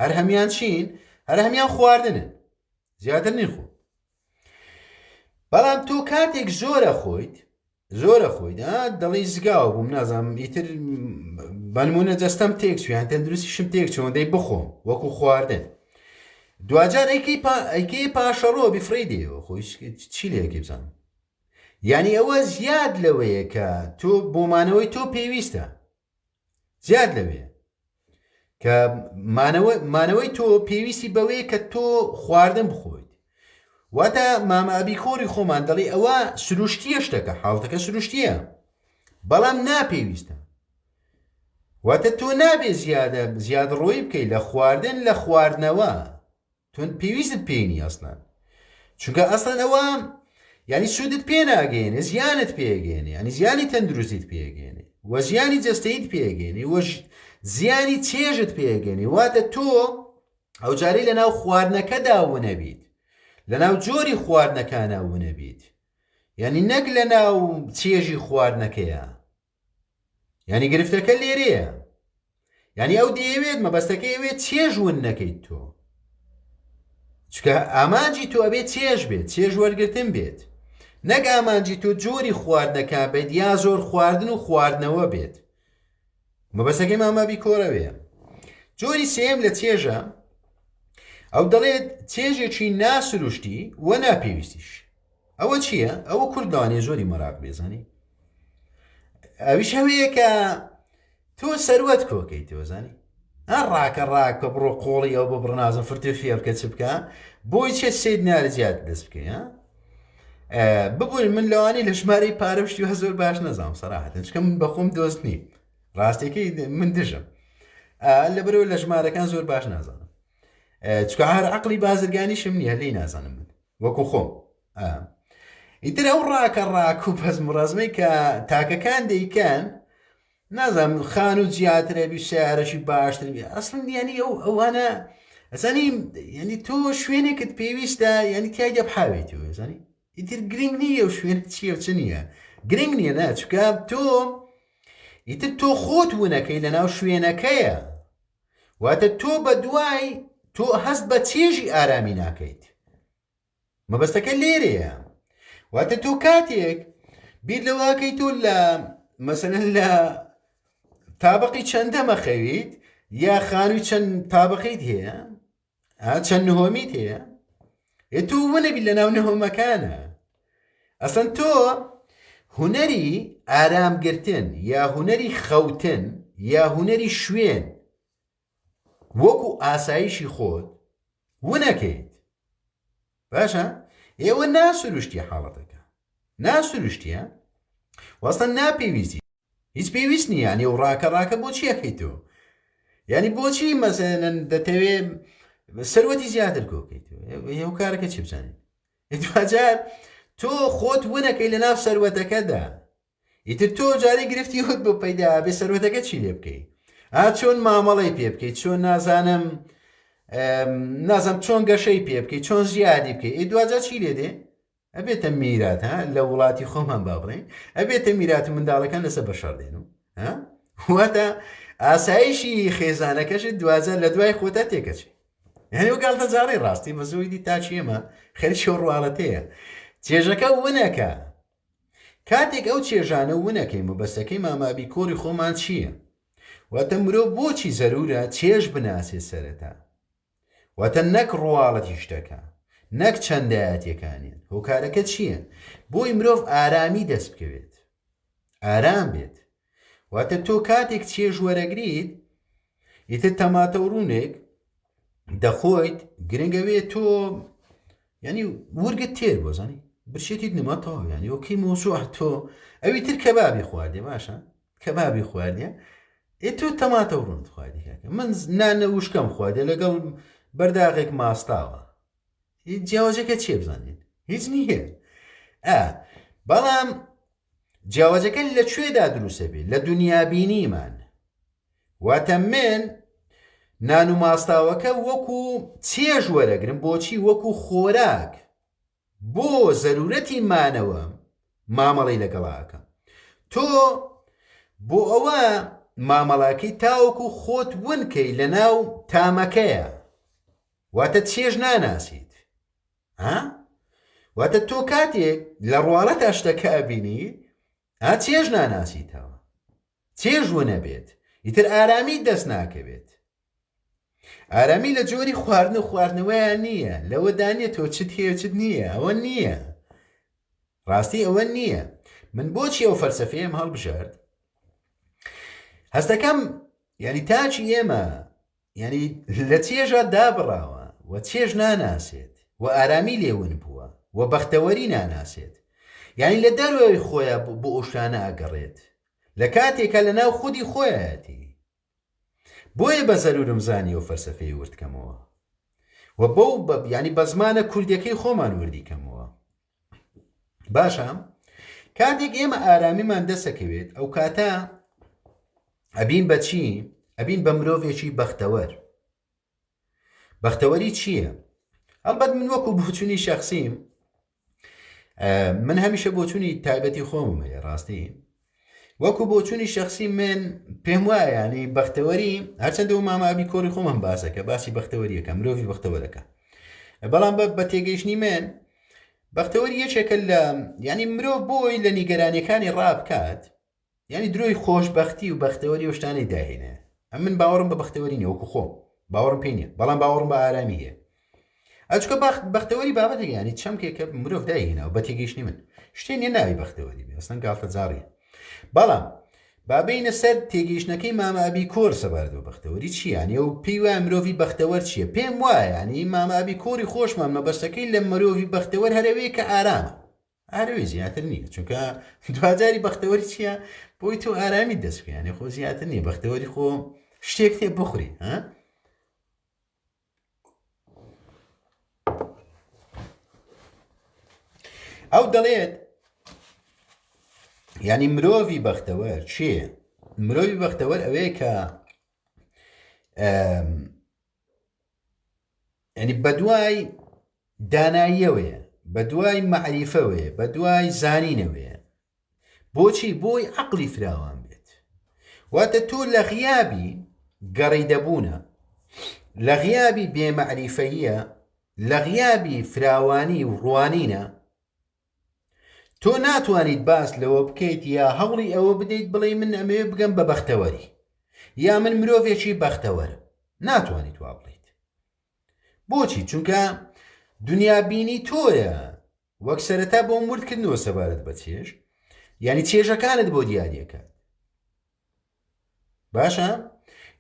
هەر هەمیان چین هەر هەمیان خواردنن زیاتر نین خۆ بەڵام تۆ کاتێک زۆرە خۆیت زۆرە خۆیت دەڵی زگاوە بووم نازانم ئیتر بەنمونە جەستەم تێک چویان تەندروستیشم تێک چۆن دەی بخۆم وەکو خواردن دواجار ئەیکەی پا ئەیکەی پاشەڕۆ بیفڕێی دێەوە خۆی چی لەکەی بزانم یعنی ئەوە زیاد لەوەیە کە تۆ بۆ مانەوەی تۆ پێویستە زیاد لەوێ کە مانەوە مانەوەی تۆ پێویستی بەوەیە کە تۆ خواردن بخۆیت واتە مامە ئەبیکۆری خۆمان دەڵێ ئەوە سروشتیە شتەکە حاڵتەکە سروشتیە بەڵام ناپێویستە واتە تۆ نابێ زیادە زیادڕۆیی بکەی لە خواردن لە خواردنەوە تۆ پێویستت پێی نیە ئەسڵەن چونکە ئەسڵەن ئەوە یعنی سوودت پێ ناگەێنێ زیانت پێگەێنێ ینی زیانی تەندروستیت پێگەێنێ وە زیانی جەستەیت پێگەێنێ وە زیانی چێژت پێگەێنێ واتە تۆ ئەو جارەی لە ناو خواردنەکەدا ونەبیت لە ناو جۆری خواردنەکانە ونەبیت یعنی نەک لە ناو چێژی خواردنەکەیە یعنی گرفتەکە لێرەیە یعنی ئەو دەیەوێت مەبەستەکەی ئەوێت چێژ ون نەکەیت تۆ چکە ئامانجی تۆ ئەبێت چێژ بێت چێژ وەرگتن بێت نەک ئامانجی تۆ جۆری خواردنەکە بێت یا زۆر خواردن و خواردنەوە بێت مەبەستەکەی مامە بیکۆرەوەیە جۆری سێم لە چێژە ئەو دەڵێت چێژێکی ناسروشتی و ناپێویستیش ئەوە چییە؟ ئەوە کورد لەوانەیە زۆری مەراق بێزانی ئەویش هەوەیە کە تۆ سەروەت کۆکەیتەوە زانی ها ڕاکە ڕاکە بڕۆ قۆڵی ئەو بە بڕنازم فرتێ فێڵ کە چ بکە بۆی چێت سێ دینار زیاد دەست بکەی ها ببوون من لەوانی لە ژمارەی پارە شتی زۆر باش نەزانم سەراحەتن چکە من بەخۆم دۆست نیم ڕاستەکەی من دژم. لەبەرەوە لە ژمارەکان زۆر باش نازانم چکە هەر عقلی بازرگانیشم نییە لی نازانم من وەکو خۆم ئیتر ئەو ڕاکە ڕاک و پەزم و ڕەزمەی کە تاکەکان دەیکەن نازانم خان و زیاترە بی سیارەشی باشتر بی ئەسڵ ینی ئەو ئەوانە ئەزانی ینی تۆ شوێنێکت پێویستە ینی تیایدا بحاویتەوە زانی ئیتر گرنگ نییە و شوێن چییە و چ نییە گرنگ نییە نا چکە تۆ ئیتر تۆ خۆت ونەکەی لەناو شوێنەکەیە واتە تۆ بە دوای تۆ هەست بە چێژی ئارامی ناکەیت مەبەستەکە لێرەیە واتە تۆ کاتێک بیر لەوەکەی تۆ لە مەسەلەن لە تابقی چەندە مەخەویت یا خانووی چەند تابقیت هەیە چەند نهۆمیت هەیە ئێ تۆ ونەبی لە ناو نهۆمەکانە ئەسەن تۆ هونەری ئارامگرتن یا هونەری خەوتن یا هونەری شوێن وەکو ئاسایشی خۆت ونەکەیت باشە ئێوە ناسروشتی حاڵەتەکە ناسروشتیە وەستە ناپێویستی هیچ پێویست نییە ینی و ڕاکە ڕاکە بۆچی ئەەکەی تۆ ینی بۆچی مەسەلەن دەتەوێ سەروەتی زیاتر کۆکەیت ئەو کارەکە چی بزانین دواجار تۆ خۆت ونەکەی لە ناو سەروەتەکەدا ئیتر تۆ جارێ گرفتی هۆت بۆ پەیدا بێ سەروەتەکە چی لێ بکەی ئا چۆن مامەڵەی پێ بکەیت چۆن نازانم نازم چۆن گەشەی پێ بکەیت چۆن زیادی بکەیت ئێ دواجار چی لێ دێ ئەبێتە میرات ها لە وڵاتی خۆمان با بڵێین ئەبێتە میرات و منداڵەکان لەسەر بەشەڕ دێن و واتە ئاسایشی خێزانەکەشت دواجار لە دوای خۆتا تێکەچێ یعنی و گاڵتە جاڕی ڕاستی بە زۆی دی تاچی ئێمە خەریکی ئەو ڕواڵەتەیە چێژەکە ونەکە کاتێک ئەو چێژانە ونەکەی مەبەستەکەی مامابی کۆری خۆمان چییە؟ واتە مرۆڤ بۆچی زەرورە چێژ بناسێ سەرەتا واتە نەک ڕواڵەتی شتەکە، نەک چەندایەتیەکانیان، هۆکارەکە چییە؟ بۆی مرۆڤ ئارامی دەست بکەوێت، ئارام بێت. واتە تۆ کاتێک چێژ وەرەگریت، ئیتر تەماتە و ڕوونێک دەخۆیت، گرنگەوێ تۆ ینی ورگت تێر بۆ زانی برشێتیت نما تەواو ینی وەکی مۆزوع تۆ ئەوی تر کەبابی خواردێ باشە کەبابی خواردیە ئێ تۆ تەماتە و ڕوونت خواردی کاکە من نانە وشکەم خواردێ لەگەڵ بەرداغێک ماستاوە هیچ جیاوازەکە چیە بزانین هیچ نییە ئا بەڵام جیاوازەکە لە کوێدا دروستە بێ لە دنیابینیمان واتە من نان و ماستاوەکە وەکو چێژ وەرەگرم بۆچی وەکو خۆراک بۆ زەرورەتی مانەوە مامەڵەی لەگەڵا ئەکەم تۆ بۆ ئەوە مامەڵاکەی تاوەکو خۆت ون کەی لەناو تامەکەیە واتە چێژ ناناسیت ها واتە تۆ کاتێک لە ڕواڵەتا شتەکە ئەبینی ها چێژ ناناسیتەوە چێژ ونەبێت ئیتر ئارامیت دەست ناکەوێت ئارامی لە جۆری خواردن و خواردنەوەیان نییە لەوەدا نییە تۆ چت هەیە چت نییە ئەوە نییە ڕاستی ئەوە نییە من بۆچی ئەو فەلسفەیەم هەڵبژارد هەستەکەم یعنی تاچی ئێمە یعنی لە چێژە دابڕاوە و چێژ ناناسێت و ئارامی لێون بووە و بەختەوەری ناناسێت یعنی لە دەرەوەی خۆیان بۆ ئەو شتانە ئەگەڕێت لە کاتێکە لە ناو خودی خۆیەتی بۆیە بە زەرورم زانی ئەو فەلسەفەیە ورد کەمەوە و بەو ینی بە زمانە کوردیەکەی خۆمان وردی کەمەوە باشە کاتێک ئێمە ئارامیمان دەسەکەوێت ئەو کاتە ئەبین بەچی ئەبین بە مرۆڤێکی بەختەوەر بەختەوەری چییە؟ هەڵبەت من وەکو بۆچوونی شخصیم من هەمیشە بۆچوونی تایبەتی خۆمم هەیە ڕاستی وەکو بۆچوونی شخصی من پێم وایە ینی بەختەوەری هەرچەندە و مامابی کۆری خۆمان باسەکە باسی بەختەوەریەکە مرۆڤی بەختەوەرەکە بەڵام بە تێگەیشتنی من بەختەوەری یەکێکە لە ینی مرۆڤ بۆی لە نیگەرانیەکانی ڕابکات یانی درۆی خۆشبەختی و بەختەوەری و شتانەی داهێنێ ئەمن باوەڕم بە بەختەوەری نیە وەکو خۆم باوەڕم پێی نیە بەڵام باوەڕم بە ئارامی هەیە ئەچکە باخت بەختەوەری بابەتێک ینی چەمکێکە مرۆڤ دایهێناوە بە تێگەیشتنی من شتێ نیە ناوی بەختەوەری بێ ئەسڵەن گاڵتەجاڕیە بەڵام بابینە سەر تێگەیشتنەکەی مامە ئەبی کۆر سەبارەت بە بەختەوەری چییان و پێی وایە مرۆڤی بەختەوەر چییە پێم وایە ینی مامە ئەبی کۆری خۆشمان مەبەستەکەی لە مرۆڤی بەختەوەر هەرەوەیە کە ئارامە ئارەوی زیاتر نییە چونکە دواجاری بەختەوەری چییە بۆی تۆ ئارامی دەست بکەیانی خۆ زیاتر نییە بەختەوەری خۆ. شتێک تێ بخوری ها ئەو دەڵێت یعنی مرۆڤی بەختەوەر چییە مرۆڤی بەختەوەر ئەوەیە کە ینی بەدوای داناییەوەیە بەدوای مەعریفەوەیە بەدوای زانینەوەیە بۆچی بۆی عەقڵی فراوان بێت واتە تۆ لە غیابی گەڕیدەبوونە لە غیابی بێمەعریفەیە لە غیابی فراوانی و ڕوانینە تۆ ناتوانیت باس لەوە بکەیت یا هەوڵی ئەوە بدەیت بڵێ من ئەمەوێ بگەم بە بەختەوەری یا من مرۆڤێکی بەختەوەرم ناتوانیت وا بڵیت بۆچی چونکە دنیابینی تۆیە وەک سەرەتا بۆم ورد کردنەوە سەبارەت بە چێژ یعنی چێژەکانت بۆ دیاریەکات باشە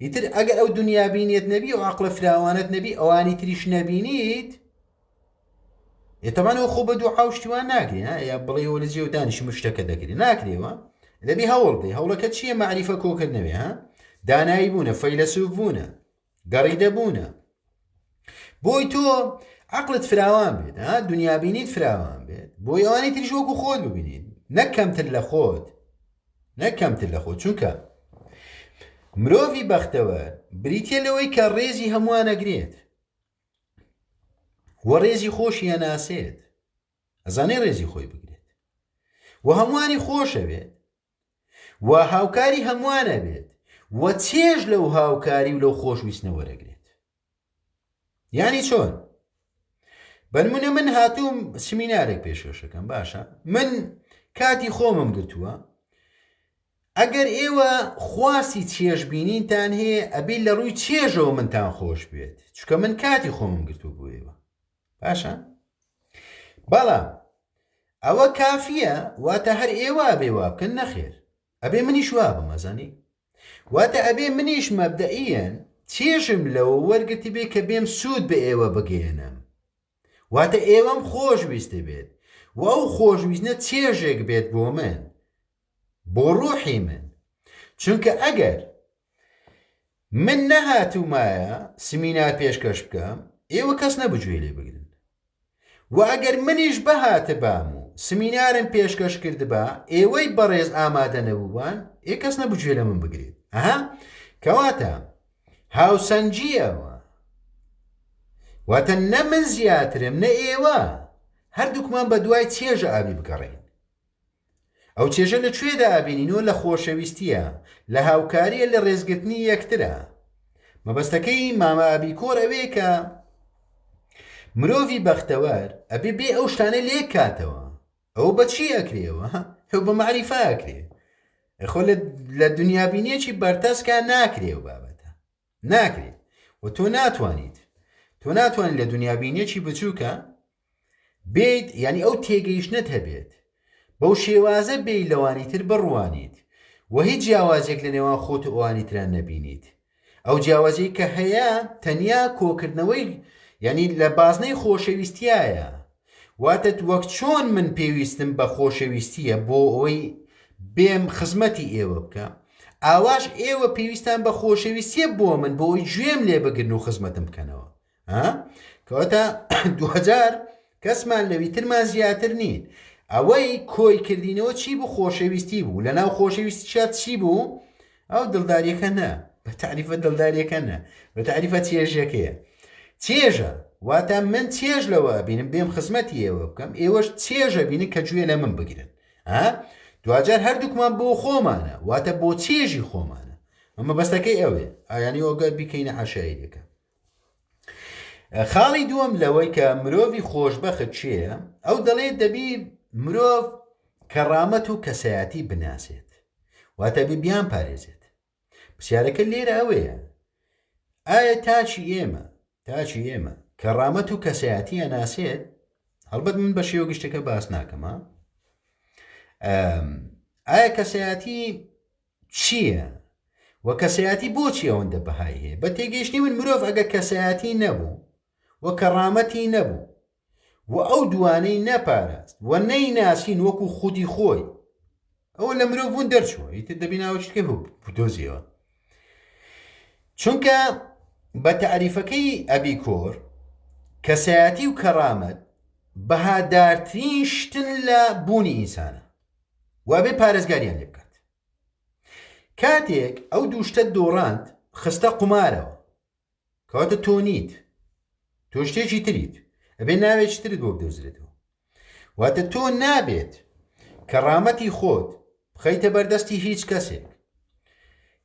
ئیتر ئەگەر ئەو دنیابینیت نەبی و عقلە فراوانت نەبی ئەوانی تریش نەبینیت ئێتەمانەوە خۆ بە دوو حاوشتیوان ناکرێ یا بڵێەوە لە جێ و دانیشم شتەکە دەکرێت ناکرێەوە دەبی هەوڵ بدەی هەوڵەکە چییە معریفە کۆکردنەوەی ها دانایی بوونە فەیلەسوف بوونە گەڕیدە بوونە بۆی تۆ عقلت فراوان بێت ها دنیابینیت فراوان بێت بۆی ئەوانی تریش وەکو خۆت ببینیت نەک کەمتر لە خۆت نەک کەمتر لە خۆت چونکە مرۆڤی بەختەوەر بریتە لەوەی کە ڕێزی هەمووانەگرێت و ڕێزی خۆشی ئەناسێت ئەزانێ ڕێزی خۆی بگرێت و هەمووانی خۆشەوێت و هاوکاری هەمووان ئەبێت و چێژ لەو هاوکاری و لەو خۆشویستنە وەرەگرێت یعنی چۆن بەنمونە من هاتووم سمینارێک پێشکەشەکەم باشە من کاتی خۆمم گرتووە ئەگەر ئێوە خواستی چێژبینینتان هەیە ئەبێ لە ڕووی چێژەوە منتان خۆش بێت چونکە من کاتی خۆمم گرتووە بۆ ئێوە باشە بەڵام ئەوە کافیە واتە هەر ئێوە ئەبێ وا بکەن نەخێر ئەبێ منیش وا بم ئەزانی واتە ئەبێ منیش مەبدەئیەن چێژم لەوە وەرگرتی بێ کە بێم سوود بە ئێوە بگەێنم واتە ئێوەم خۆش ویستی بێت و ئەو خۆشویستنە چێژێک بێت بۆ من بۆ ڕوحی من چونکە ئەگەر من نەهاتوومایە سمینار پێشکەش بکەم ئێوە کەس نەبوو گوێ لێ بگرن و ئەگەر منیش بهاتبام و سمینارم پێشکەش کردبا ئێوەی بەڕێز ئامادە نەبووبان ئێ کەس نەبوو گوێ لە من بگرێت ئەها کەواتە هاوسەنگییەوە واتە نە من زیاترم نە ئێوە هەردووکمان بە دوای چێژە ئابی بگەڕێین ئەو چێژە لە کوێدا ئەبینینەوە لە خۆشەویستیە لە هاوکاریە لە ڕێزگرتنی یەکترە مەبەستەکەی مامە ئابیکۆر ئەوەیە کە مرۆڤی بەختەوەر ئەبێ بێ ئەو شتانە لێک کاتەوە ئەو بە چی ئەکرێەوە ئەو بە معریفە ئەکرێ خۆ لە دنیابینیەکی بەرتەسکا ناکرێ و بابەتە ناکرێت و تۆ ناتوانیت تۆ ناتوانیت لە دنیابینیەکی بچووکە بیت یعنی ئەو تێگەیشتنت هەبێت بەو شێوازە بێی لەوانی تر بڕوانیت و هیچ جیاوازێک لە نێوان خۆت و ئەوانی تران نەبینیت ئەو جیاوازی کە هەیە تەنیا کۆکردنەوەی یعنی لە بازنەی خۆشەویستیایە واتە وەک چۆن من پێویستم بە خۆشەویستییە بۆ ئەوەی بێم خزمەتی ئێوە بکەم، ئاواش ئێوە پێویستان بە خۆشەویستییە بۆ من بۆ ئەوەی گوێم لێ بگرن و خزمەتم بکەنەوە. ها؟ کەواتە دوجار کەسمان لەوی ترمان زیاتر نین. ئەوەی کۆی کردینەوە چی بوو خۆشەویستی بوو لەناو خۆشەویستی چی بوو ئەو دڵداریەکە نا بە تاریفە دڵداریەکە نا بە تاریفە چێژەکەیە چێژە واتە من چێژ لەوە بینم بێم خزمەتی ئێوە بکەم ئێوەش چێژە بینن کە گوێ لە من بگرن ها دواجار هەردووکمان بۆ خۆمانە واتە بۆ چێژی خۆمانە ئەمە بەستەکەی ئەوێ ئایانی ئۆگەر بیکەینە عشایریەکە خاڵی دووەم لەوەی کە مرۆڤی خۆشبەخت چێە ئەو دەڵێت دەبی مرۆڤ کەڕامەت و کەسایەتی بناسێت واتە بێ بیان پارێزێت پرسیارەکە لێرە ئەوەیە ئایا تاچی ئێمە تاچی ئێمە کەڕامەت و کەسایەتی ئەناسێت هەڵبەت من بە شێوە گشتەکە باس ناکەمە ئایا کەسایەتی چییە و کەسایەتی بۆچی ئەوەندە بەهای هەیە بە تێگەیشتنی من مرۆڤ ئەگەر کەسایەتی نەبوو و کەڕامەتی نەبوو و ئەو دوانەی نەپاراست و نەیناسین وەکو خودی خۆی ئەوە لە مرۆڤ بوون دەرچووە ئیتر دەبی ناوەشتکە بدۆزیەوە. چونکە بە تەعریفەکەی ئەبیکۆر کەسایەتی و کەڕامەت بەهادارترین شتن لە بوونی ئینسانە و ئەبێ پارێزگاریان لێ بکات. کاتێک ئەو دوو شتەت دۆڕاند خستە قومارەوە کەواتە تۆ نیت تۆ شتێکی تریت ئەبێ ناوێکی ترت بۆ بدۆزرێتەوە واتە تۆ نابێت کەڕامەتی خۆت بخەیتە بەردەستی هیچ کەسێک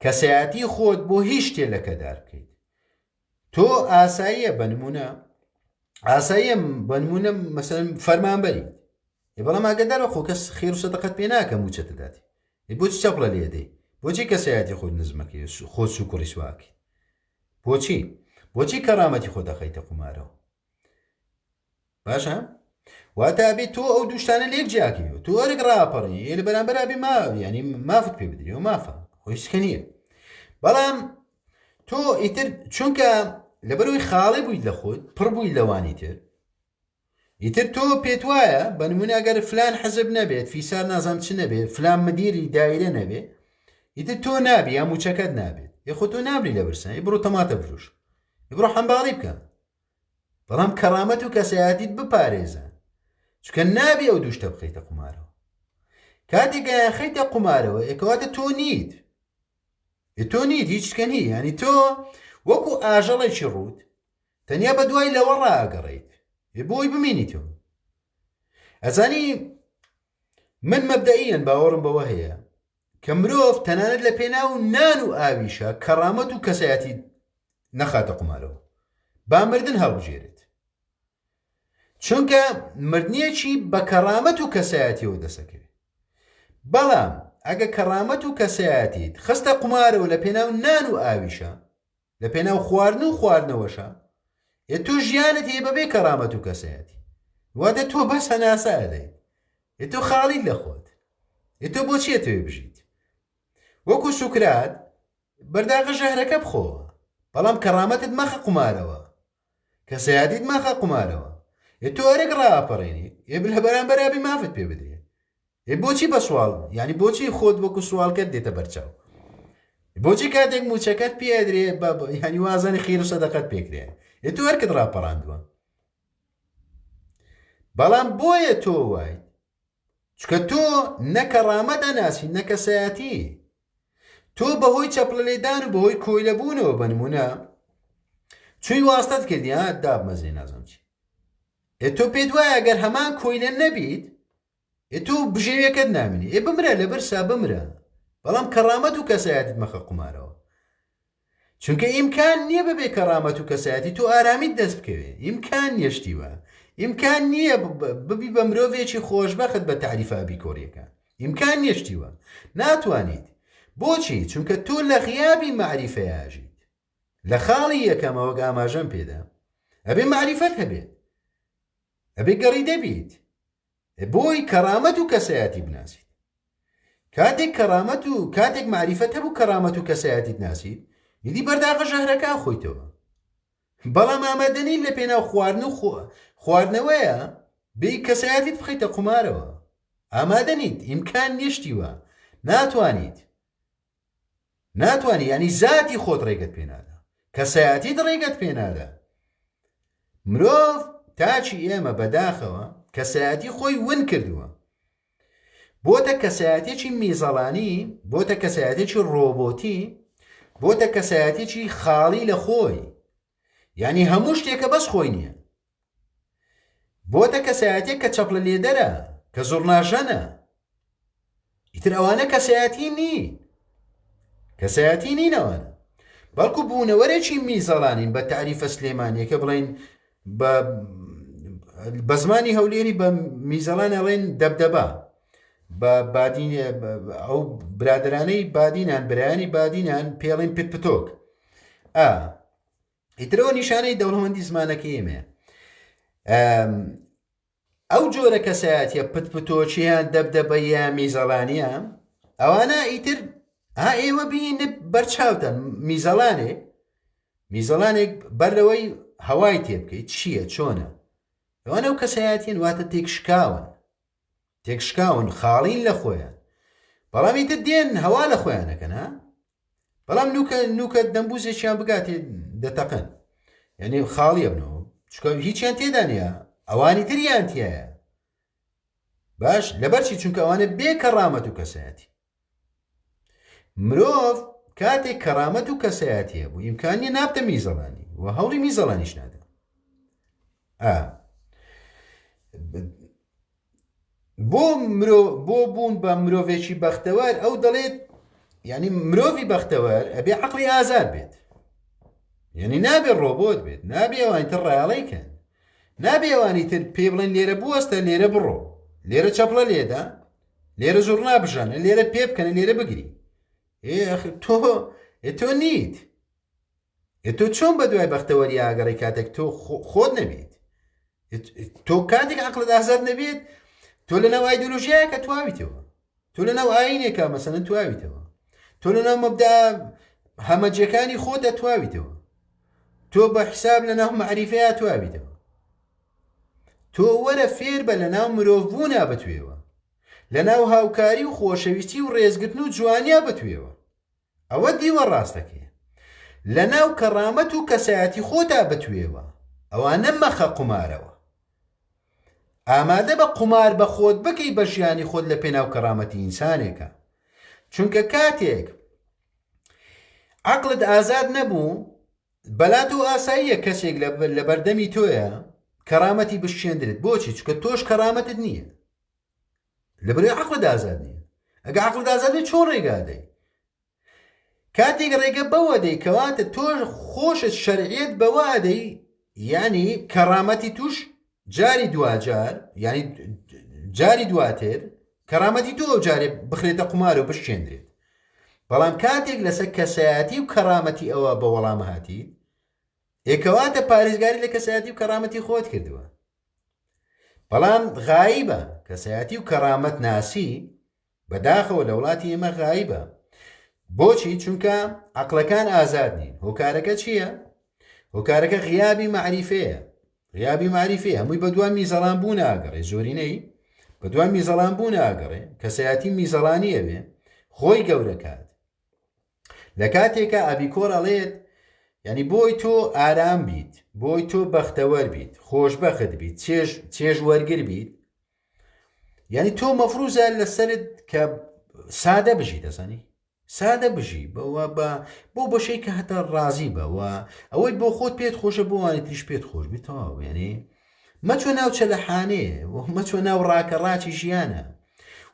کەسایەتی خۆت بۆ هیچ شتێ لەکەدار بکەیت تۆ ئاساییە بە نمونە ئاساییە بە نمونە مەسەن فەرمانبەری بەڵام ئاگدارە خۆ کەس خێر و سەدەقەت پێ ناکە موچەت دەدات بۆچی چەپڵە لێدەی بۆچی کەسایەتی خۆت نزمەکەی خۆ سوک و ڕیسواکەی بۆچی بۆچی کەڕامەتی خۆ دەخەیتە قومارەوە باشە واتە ئەبێ تۆ ئەو دووشتانە لێک جیاکەیەوە تۆ ئەرک ڕاپەڕی ئێ لە بەرامبەر ئەبێ ما ینی مافت پێ بدرێ و مافە خۆیسکە نییە بەڵام تۆ ئیتر چونکە لەبەرەوەی خاڵی بوویت لە خۆت پڕ بووی لەوانی تر ئیتر تۆ پێت وایە بە نمونە ئەگەر فلان حەزب نەبێت فیسار نازام چ نەبێت فلان مدیری دایرە نەبێت ئیتر تۆ نابی یا موچەکەت نابێت یخۆ تۆ نابری لە برسان بڕۆ تەماتە بفروش بڕۆ حەمباڵی بکە بەڵام کەڕامەت و کەسایەتیت بپارێزە چونکە نابێ ئەو دوو شتە بخەیتە قومارەوە کاتێک خەیتە قومارەوە ئێکەواتە تۆ نیت تۆ نیت هیچ شتکە نی ینی تۆ وەکو ئاژەڵێکی ڕوت تەنیا بە دوای لەوە ڕاگەڕیت بۆی بمینیتەوە ئەزانی من مەبدەئیەن باوەڕم بەوە هەیە کە مرۆڤ تەنانەت لە پێناو نان و ئاویشە کەڕامەت و کەسایەتی نەخاتە قومارەوە با مردن هەڵبژێرێت چونکە مردنێکی بە کەڕامەت و کەسایەتیەوە دەسەکەوێت بەڵام ئەگە کەڕامەت و کەسایەتیت خستە قومارەوە لە پێناو نان و ئاویشە لە پێناو خواردن و خواردنەوەشە ئێ تۆ ژیانت هەیە بەبێ کەرامەت و کەسایەتی واتە تۆ بەس هەناسە ئەدەیت ئێ تۆ خاڵیت لە خۆت ئێ تۆ بۆچی ئەتەوێ بژیت وەکو سوکرات بەرداغە ژەهرەکە بخۆوە بەڵام کەڕامەتت مەخە قومارەوە کەسایەتیت مەخە قومارەوە ئێ تۆ ئەرک ڕاپەڕێنیت ئێ لە بەرامبەر ئەبێ مافت پێ بدرێ ئێ بۆچی بە سواڵ یانی بۆچی خۆت وەکو سواڵکەر دێتە بەرچاو بۆچی کاتێک موچەکەت پێ ئەدرێ ینی وازانی خیر و سەدەقەت پێکرێ ئێ تۆ ئەرکت ڕاپەڕاندووە بەڵام بۆیە تۆ وایت چکە تۆ نەکە ڕامە دەناسی نەکەسایەتی تۆ بەهۆی چەپڵە لێدان و بەهۆی کۆیلە بوونەوە بە نمونە چووی واستەت کردی ها دابمەزرێ نازانم چی ئێ تۆ پێت وایە گەر هەمان کۆیلە نەبیت ئێ تۆ بژێویەکەت نامینی ئێ بمرە لە برسا بمرە بەڵام کەڕامەت و کەسایەتیت مەخە قومارەوە چونکە ئیمکان نییە بەبێ کەڕامەت و کەسایەتی تۆ ئارامیت دەست بکەوێ ئیمکان نییە شتی وا ئیمکان نییە ببی بە مرۆڤێکی خۆشبەخت بە تاریفە ئەبیکۆریەکان ئیمکان نییە شتی وا ناتوانیت بۆچی چونکە تۆ لە غیابی مەعریفەیاژیت لە خاڵی یەکەمە وەک ئاماژەم پێدا ئەبێ مەعریفەت هەبێت ئەبێ گەڕیدە بیت بۆی کەڕامەت و کەسایەتی بناسیت کاتێک کەڕامەت و کاتێک مەعریفەت هەبوو کەڕامەت و کەسایەتیت ناسیت ئیدی بەرداغە ژەهرەکە خۆیتەوە بەڵام ئامادە نین لە پێناو خواردن و خواردنەوەیە بێی کەسایەتیت بخەیتە قومارەوە ئامادە نیت ئیمکان نیە شتی وا ناتوانیت ناتوانی یانی زاتی خۆت ڕێگەت پێنادا کەسایەتیت ڕێگەت پێنادا مرۆڤ تاکی ئێمە بەداخەوە کەسایەتی خۆی ون کردووە بۆتە کەسایەتێکی میزەڵانی بۆتە کەسایەتێکی ڕۆبۆتی بۆتە کەسایەتێکی خاڵی لە خۆی یعنی هەموو شتێکە بەس خۆی نییە بۆتە کەسایەتێک کە چەپڵە لێدەرە کە زوڕناژەنە ئیتر ئەوانە کەسایەتی نین کەسایەتی نین ئەوانە بەڵکو بوونەوەرێکی میزەڵانین بە تاریفە سلێمانیەکە بڵین بە زمانی هەولێری بە میزەڵان ئەڵێن دەبدەبا بە بادین ئەو برادرانەی بادینان برایانی بادینان پێڵین پت پتۆک ئا ئیترەوە نیشانەی دەوڵەمەندی زمانەکەی ئێمەیە ئەو جۆرە کەسایەتە پتپتۆچیان دەبدەبەیە میزەڵانیە ئەوانە ئیتر ها ئێوە بین بەرچاوتان میزەڵانێک میزەڵانێک بەر لەوەی هەوای تێ بکەیت چییە چۆنە ئەوانە و کەسایەتین واتە تێکشکاون تێکشکاون خاڵین لە خۆیان بەڵام ئیتر دێن هەوا لە خۆیانەکەن ها؟ بەڵام نوکە نوکە دەمبوزێکیان بگاتێ دەتەقن یعنی خاڵی ئەبنەوە چکە هیچیان تێدا نییە ئەوانی تریان تایە باش لەبەرچی چونکە ئەوانە بێ کەڕامەت و کەسایەتی مرۆڤ کاتێک کەڕامەت و کەسایەتی هەبوو ئیمکان نیە نابتە میزەڵانی و هەوڵی میزەڵانیش نادا ئا بۆ مرۆ بۆ بوون بە مرۆڤێکی بەختەوەر ئەو دەڵێت یعنی مرۆڤی بەختەوەر ئەبێ عقلی ئازاد بێت یعنی نابێ ڕۆبۆت بێت نابێ ئەوانی تر ڕایەڵی کەن نابێ ئەوانی تر پێ بڵێن لێرە بوەستە لێرە بڕۆ لێرە چەپڵە لێدا لێرە زوڕنا بژەنە لێرە پێ بکەنە لێرە بگری ئێ تۆ تۆ نیت ئێ تۆ چۆن بە دوای بەختەوەری ئاگەڕی کاتێک تۆ خۆت نەبیت تۆ کاتێک عقلت ئازاد نەبێت تۆ لە ناو ئایدۆلۆژیایەکە تواویتەوە تۆ لە ناو ئاینێکە مەسەن تواویتەوە تۆ لە ناو مەبدا هەمەجەکانی خۆت ئەتواویتەوە تۆ بە حساب لە ناو معریفەیە تواویتەوە تۆ وەرە فێر بە لە ناو مرۆڤبوونا بتوێوە لە ناو هاوکاری و خۆشەویستی و ڕێزگرتن و جوانیا بتوێوە ئەوە دیوە ڕاستەکەیە. لەناو کەڕامەت و کەسایەتی خۆتا بتوێوە. ئەوانە مەخە قومارەوە. ئامادە بە قومار بە خۆت بکەی بە ژیانی خۆت لە پێناو کەڕامەتی ئینسانێکا. چونکە کاتێک عەقڵت ئازاد نەبوو بەلات و ئاساییە کەسێک لە بەردەمی تۆیە کەڕامەتی بشکێندرێت بۆچی چونکە تۆش کەڕامەتت نییە لەبەرئەوەی عەقڵت ئازاد نییە ئەگە عەقڵت ئازاد بێت چۆن ڕێگا دەی کاتێک ڕێگە بەوە دەی کەواتە تۆ خۆشت شەرعیت بەوە ئەدەی یعنی کەڕامەتی توش جاری دواجار یعنی جاری دواتر کەڕامەتی تۆ ئەو جارێ بخرێتە قومار و بشکێندرێت بەڵام کاتێک لەسەر کەسایەتی و کەڕامەتی ئەوە بە وەڵام هاتیت ئێکەواتە پارێزگاری لە کەسایەتی و کەڕامەتی خۆت کردووە بەڵام غایبە کەسایەتی و کەڕامەت ناسی بەداخەوە لە وڵاتی ئێمە غایبە بۆچی چونکە عقلەکان ئازاد نین هۆکارەکە چییە؟ هۆکارەکە غیابی معریفەیە غیابی معریفەیە هەمووی بە دوای میزەڵان بوون ئاگەڕێ زۆرینەی بە دوای میزەڵان بوون ئاگەڕێ کەسایەتی میزەڵانی ئەوێ خۆی گەورەکات لە کاتێکا ئەبیکۆر ئەڵێت یعنی بۆی تۆ ئارام بیت بۆی تۆ بەختەوەر بیت خۆشبەخت بیت چێژ چێژ وەرگر بیت یعنی تۆ مەفروزە لەسەرت کە سادە بژی دەزانی سادە بژی بەوە بە بۆ بەشەی کە هەتا ڕازی بەوە ئەوەی بۆ خۆت پێت خۆشە بۆوانی تریش پێت خۆش بی تەواو یعنی مەچوە ناو چەلەحانێ و مەچوە ناو ڕاکە ڕاچی ژیانە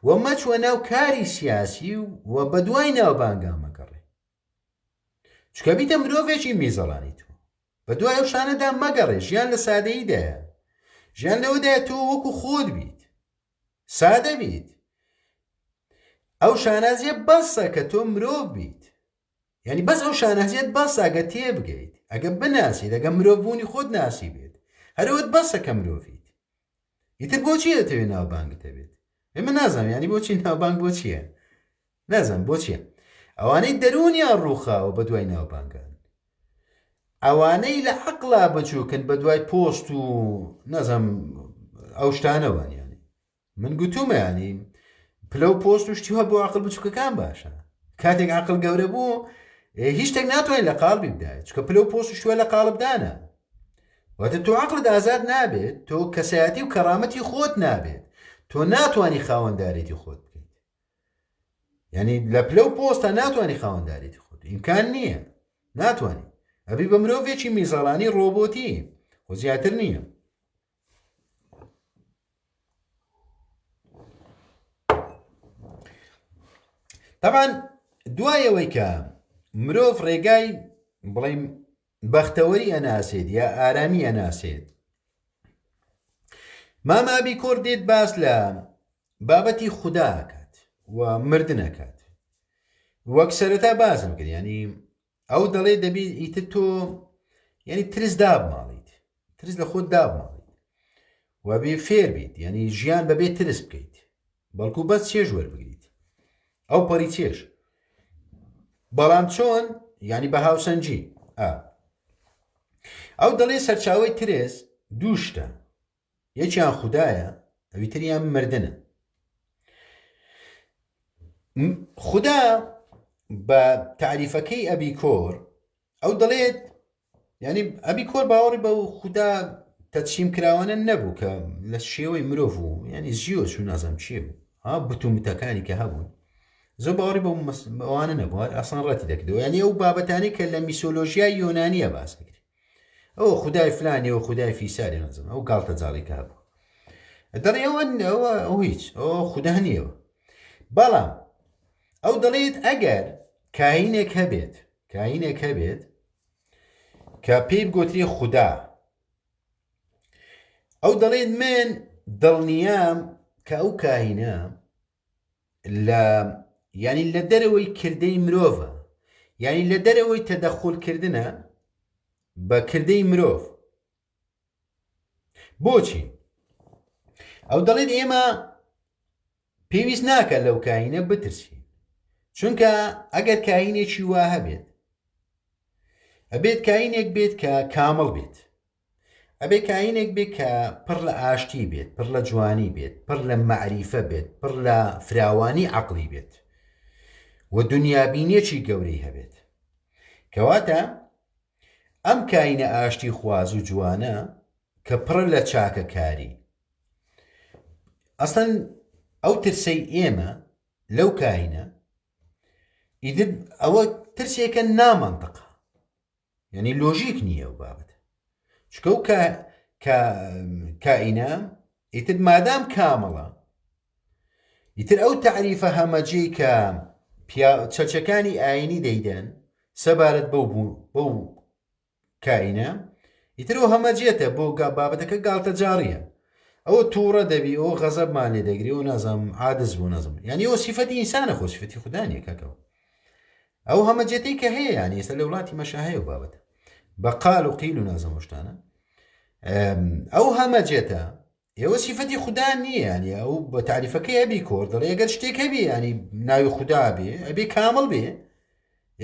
و مەچوە ناو کاری سیاسی و بەدوای ناوبانگا مەگەڕێ چکە بیتە مرۆڤێکی میزەڵانی تۆ بەدوای ئەو شانەدا مەگەڕێ ژیان لە سادەییدایە ژیان لەوەدایە تۆ وەکو خۆت بیت سادە بیت ئەو شانازیە بەسە کە تۆ مرۆڤ بیت یعنی بەس ئەو شانازیەت بەسە ئەگە تێبگەیت ئەگە بناسیت ئەگە مرۆڤ بوونی خۆت ناسی بێت هەرەوەت بەسە کە مرۆڤیت ئیتر بۆچی دەتەوێت ناوبانگت هەبێت ئێمە نازانم ینی بۆچی ناوبانگ بۆ چییە نازانم بۆ چییە ئەوانەی دەروونیان ڕووخاوە بە دوای ناوبانگان ئەوانەی لە عقلا بچووکن بە دوای پۆست و نازم ئەو شتانەوەن ینی من گوتومە ینی پلە و پۆست و شتی وا بۆ عقل بچووکەکان باشە کاتێک عقل گەورە بوو هیچ شتێک ناتوانێت لە قاڵبی بدایت چکە پلە و پۆست و شتوە لە قاڵبدانە واتە تۆ عقلت ئازاد نابێت تۆ کەسایەتی و کەڕامەتی خۆت نابێت تۆ ناتوانانی خاوەندارێتی خۆت بکەیت یعنی لە پلە و پۆستە ناتوانانی خاوەندارێتی خۆت ئیمکان نییە ناتوانانی ئەبی بە مرۆڤێکی میزەڵانی ڕۆبۆتی خۆ زیاتر نییە تەبان دوای ئەوەی کە مرۆڤ ڕێگای بڵیم بەختەوەری ئەناسێت یا ئارامی ئەناسێت مامە ئەبیکۆر دێت باس لە بابەتی خودا ئەکات و مردن ئەکات وەک سەرەتا باسم کرد ینی ئەو دەڵێ دەبی ئیتر تۆ یعنی ترس دابماڵیت ترس لە خۆت دابماڵیت و بێ فێر بیت یعنی ژیان بەبێ ترس بکەیت بەڵکو بەس چێژ وەربگریت ئەو پەڕی چێژ بەڵام چۆن یعنی بە هاوسەنگی ئەو دەڵێ سەرچاوی ترس دوو شتە یەکیان خودایە ئەوی تریان مردنە خدا. بە تاریفەکەی ئەبیکۆر ئەو دەڵێت یعنی ئەبیکۆر باوەڕی بە خودا تەچیم کراوانە نەبوو کە لە شێوەی مرۆڤ و ینی زیۆس و نازم چیە بوو ها بتومتەکانی کە هەبوون زۆر باوەڕی بە ئەوانە نەبوو ئاسان ڕەتی دەکردەوە یعنی ئەو بابەتانی کە لە میسۆلۆژیای یۆنانیە باس دەکرێت ئەو خودای فلانی و خودای فیساری نازم ئەو گاڵتە جاڵی کە هەبوو دەڵێ ئەوە ئەوە ئەو هیچ ئەو خودا نییەوە بەڵام ئەو دەڵێت ئەگەر کاینێک هەبێت کاینێک هەبێت کە پێی بگوتری خودا ئەو دەڵێت من دڵنیام کە ئەو کاینە لە یعنی لە دەرەوەی کردەی مرۆڤە یعنی لە دەرەوەی تەدەخولکردنە بە کردەی مرۆڤ بۆچی ئەو دەڵێت ئێمە پێویست ناکە لەو کاینە بترسین چونکە ئەگەر کاینێکی وا هەبێت ئەبێت کاینێک بێت کە کامڵ بێت ئەبێ کاینێک بێت کە پڕ لە ئاشتی بێت پڕ لە جوانی بێت پڕ لە مەعریفە بێت پڕ لە فراوانی عقلی بێت و دنیابینێکی گەورەی هەبێت کەواتە ئەم کاینە ئاشتی خواز و جوانە کە پڕە لە چاکەکاری ئەسڵەن ئەو ترسەی ئێمە لەو کاینە ئیدر ئەوە ترسێکە نامەنتقە یعنی لۆژیک نییە و بابەت چکە و کائینە ئیتر مادام کامڵە ئیتر ئەو تعریفە هەمەجێی کە چەچەکانی ئاینی دەیدەن سەبارەت بەو بەو کائینە ئیتر ئەو هەمەجێتە بۆ بابەتەکە گاڵتەجاڕیە ئەوە تووڕە دەبی ئەو غەزەبمان لێ دەگری و نازانم عادز بوو نازم یعنی ئەو سیفەتی ئینسانە خۆ سیفەتی خودا نییە کاکەوە ئەو هەمەجێتەی کە هەیە یعنی ئێستا لە وڵاتی مەشا هەیە و بابەتە بە قال و قیل و نازم شتانە ئەو هەمەجێتە ئێوە سیفەتی خودا نییە یانی ئەو بە تاریفەکەی ئەبی کۆر دەڵێ ئەگەر شتێک هەبێ ینی ناوی خودا بێ ئەبێ کامڵ بێ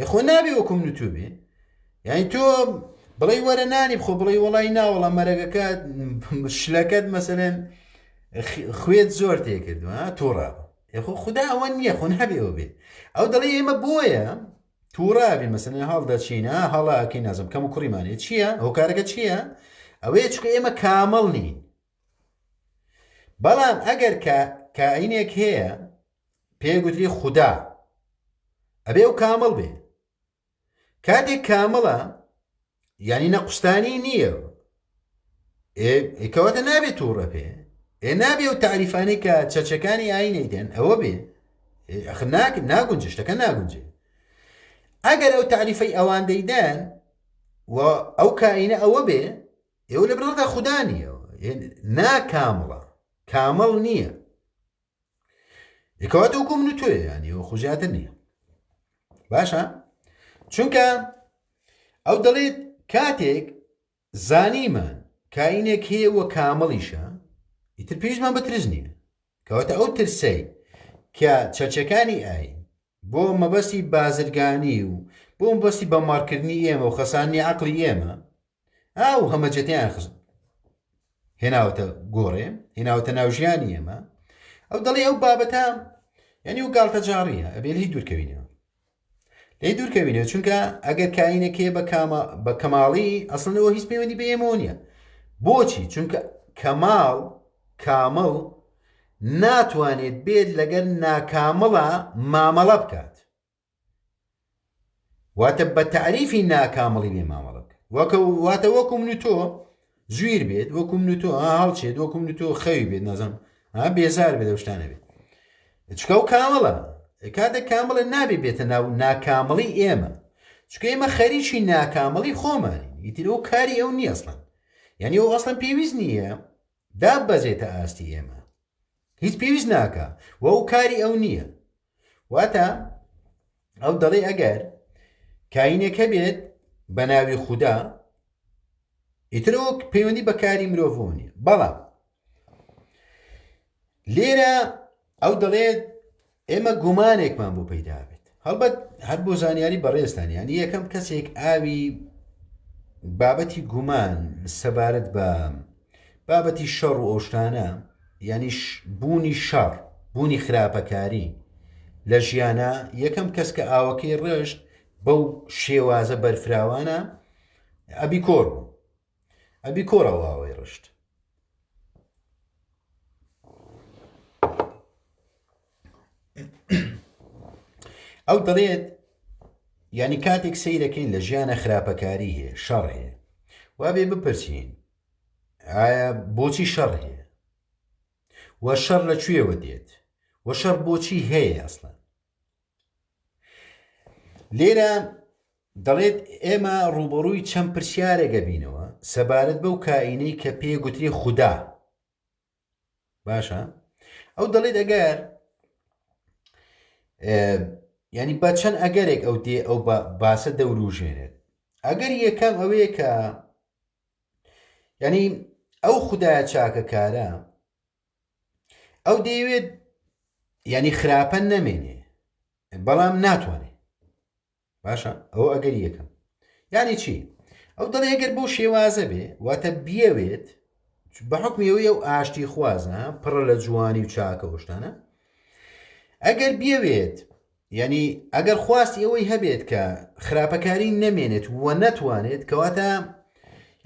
یخۆ نابێ وەکو من و تۆ بێ یعنی تۆ بڵێ وەرە نانی بخۆ بڵێ وڵی ناوەڵە مەرەگەکە شلەکەت مەسەلەن خوێت زۆر تێکردوە تووڕە یخۆ خودا ئەوە نییە خۆ نابێ ئەوە بێ ئەو دەڵێ ئێمە بۆیە تووڕابی مەسەلەن هەڵدەچین هەڵاکەی نازم کەم و کوڕیمانێ چییە هۆکارەکە چییە ئەوەیە چکە ئێمە کامڵ نین بەڵام ئەگەر کە کائینێک هەیە پێ گوتری خودا ئەبێ و کامڵ بێ کاتێک کامڵە یعنی نەقوستانی نییە کەواتە نابێت تووڕە پێ ئێ نابێ و تعریفانەی کە چەچەکانی ئاینەی دێن ئەوە بێ ناک ناگونجێ شتەکە ناگونجێ ئەگەر ئەو تعریفەی ئەوان دەیدەن و ئەو کائینە ئەوە بێ ئێوە لە بنەڕەتدا خودا نییە ناکامڵە کامڵ نییە کەواتە وەکو من و تۆیە ینی ئەوە خۆ زیاتر نییە باشە چونکە ئەو دەڵێت کاتێک زانیمان کائینێک هەیە وە کامڵیشە ئیتر پێویستمان بە ترس نییە کەواتە ئەو ترسەی کە چەچەکانی ئاین بۆ مەبەستی بازرگانی و بۆ مەبەستی بەماڕکردنی ئێمە و خەسانی عقلی ئێمە ئاو هەمەجەتیان خست هێناوەتە گۆڕێ هێناوەتە ناو ژیانی ئێمە ئەو دەڵێ ئەو بابەتە یعنی و گاڵتە جاڕیە ئەبێ لێی دوورکەوینەوە لێی دوورکەوینەوە چونکە ئەگەر کاینەکەی بە کامە بە کەماڵی ئەسڵەوە هیچ پەیوەندی بە ئێمەوە نییە بۆچی چونکە کەماڵ کامڵ ناتوانێت بێت لەگەر ناکامڵە مامەڵە بکات واتە بە تەعریفی ناکامڵی بێ مامەڵە بکات وەکە واتە وەکو من و تۆ زویر بێت وەکو من و تۆ هەڵچێت وەکو من و تۆ خەوی بێت نازم ها بێزار بێت ئەو شتانە بێت چکە و کامڵە کاتێک کامڵە نابێ بێتە ناو ناکامڵی ئێمە چکە ئێمە خەریکی ناکامڵی خۆمانین ئیتر ئەو کاری ئەو نییە ئەسڵەن یعنی ئەو ئەسڵەن پێویست نییە داببەزێتە ئاستی ئێمە هیچ پێویست ناکە و ئەو کاری ئەو نییە واتە ئەو دەڵێ ئەگەر کاینێک هەبێت بە ناوی خودا ئیترەوە پەیوەندی بە کاری مرۆڤەوە نیە بەڵام لێرە ئەو دەڵێت ئێمە گومانێکمان بۆ پەیدا بێت هەڵبەت هەر بۆ زانیاری بەڕێزتان یانی یەکەم کەسێک ئاوی بابەتی گومان سەبارەت بە بابەتی شەڕ و ئەوشتانە یانیش بوونی شەڕ بوونی خراپەکاری. لە ژیانە یەکەم کەس کە ئاوەکەی ڕشت بەو شێوازە بەرفراوانە ئەبیکۆر بوو ئەبیکۆر ئەو ئاوەی ڕشت. ئەو دەڵێت یعنی کاتێک سەیرەکەین لە ژیانە خراپەکاری هەیە شەڕ هەیە وابێ بپرسین ئایا بۆچی شەڕ هەیە و شەڕ لە کوێوە دێت و شەڕ بۆچی هەیە ئەسڵەن لێرە دەڵێت ئێمە ڕوبەڕووی چەند پرسیارێک ئەبینەوە سەبارەت بەو کائینەی کە پێ گوترێ خودا باشە ئەو دەڵێت ئەگەر ینی بە چەند ئەگەرێک ئەو دێ ئەو باسە دەوروژێنێت ئەگەر یەکەم ئەوەیە کە ینی ئەو خدایە چاکەکارە ئەو دەیەوێت ینی خراپە نەمێنێ بەڵام ناتوانێت باشە ئەوە ئەگەر یەکەم یعنی چی ئەو دەڵێ ئەگەر بۆ شێوازە بێ واتە بیەوێت بە حکمی ئەوەی ئەو ئاشتی خوازە پڕە لە جوانی و چاکە شتانە ئەگەر بیەوێت یعنی ئەگەر خواستی ئەوەی هەبێت کە خراپەکاری نەمێنێت و نەتوانێت کەواتە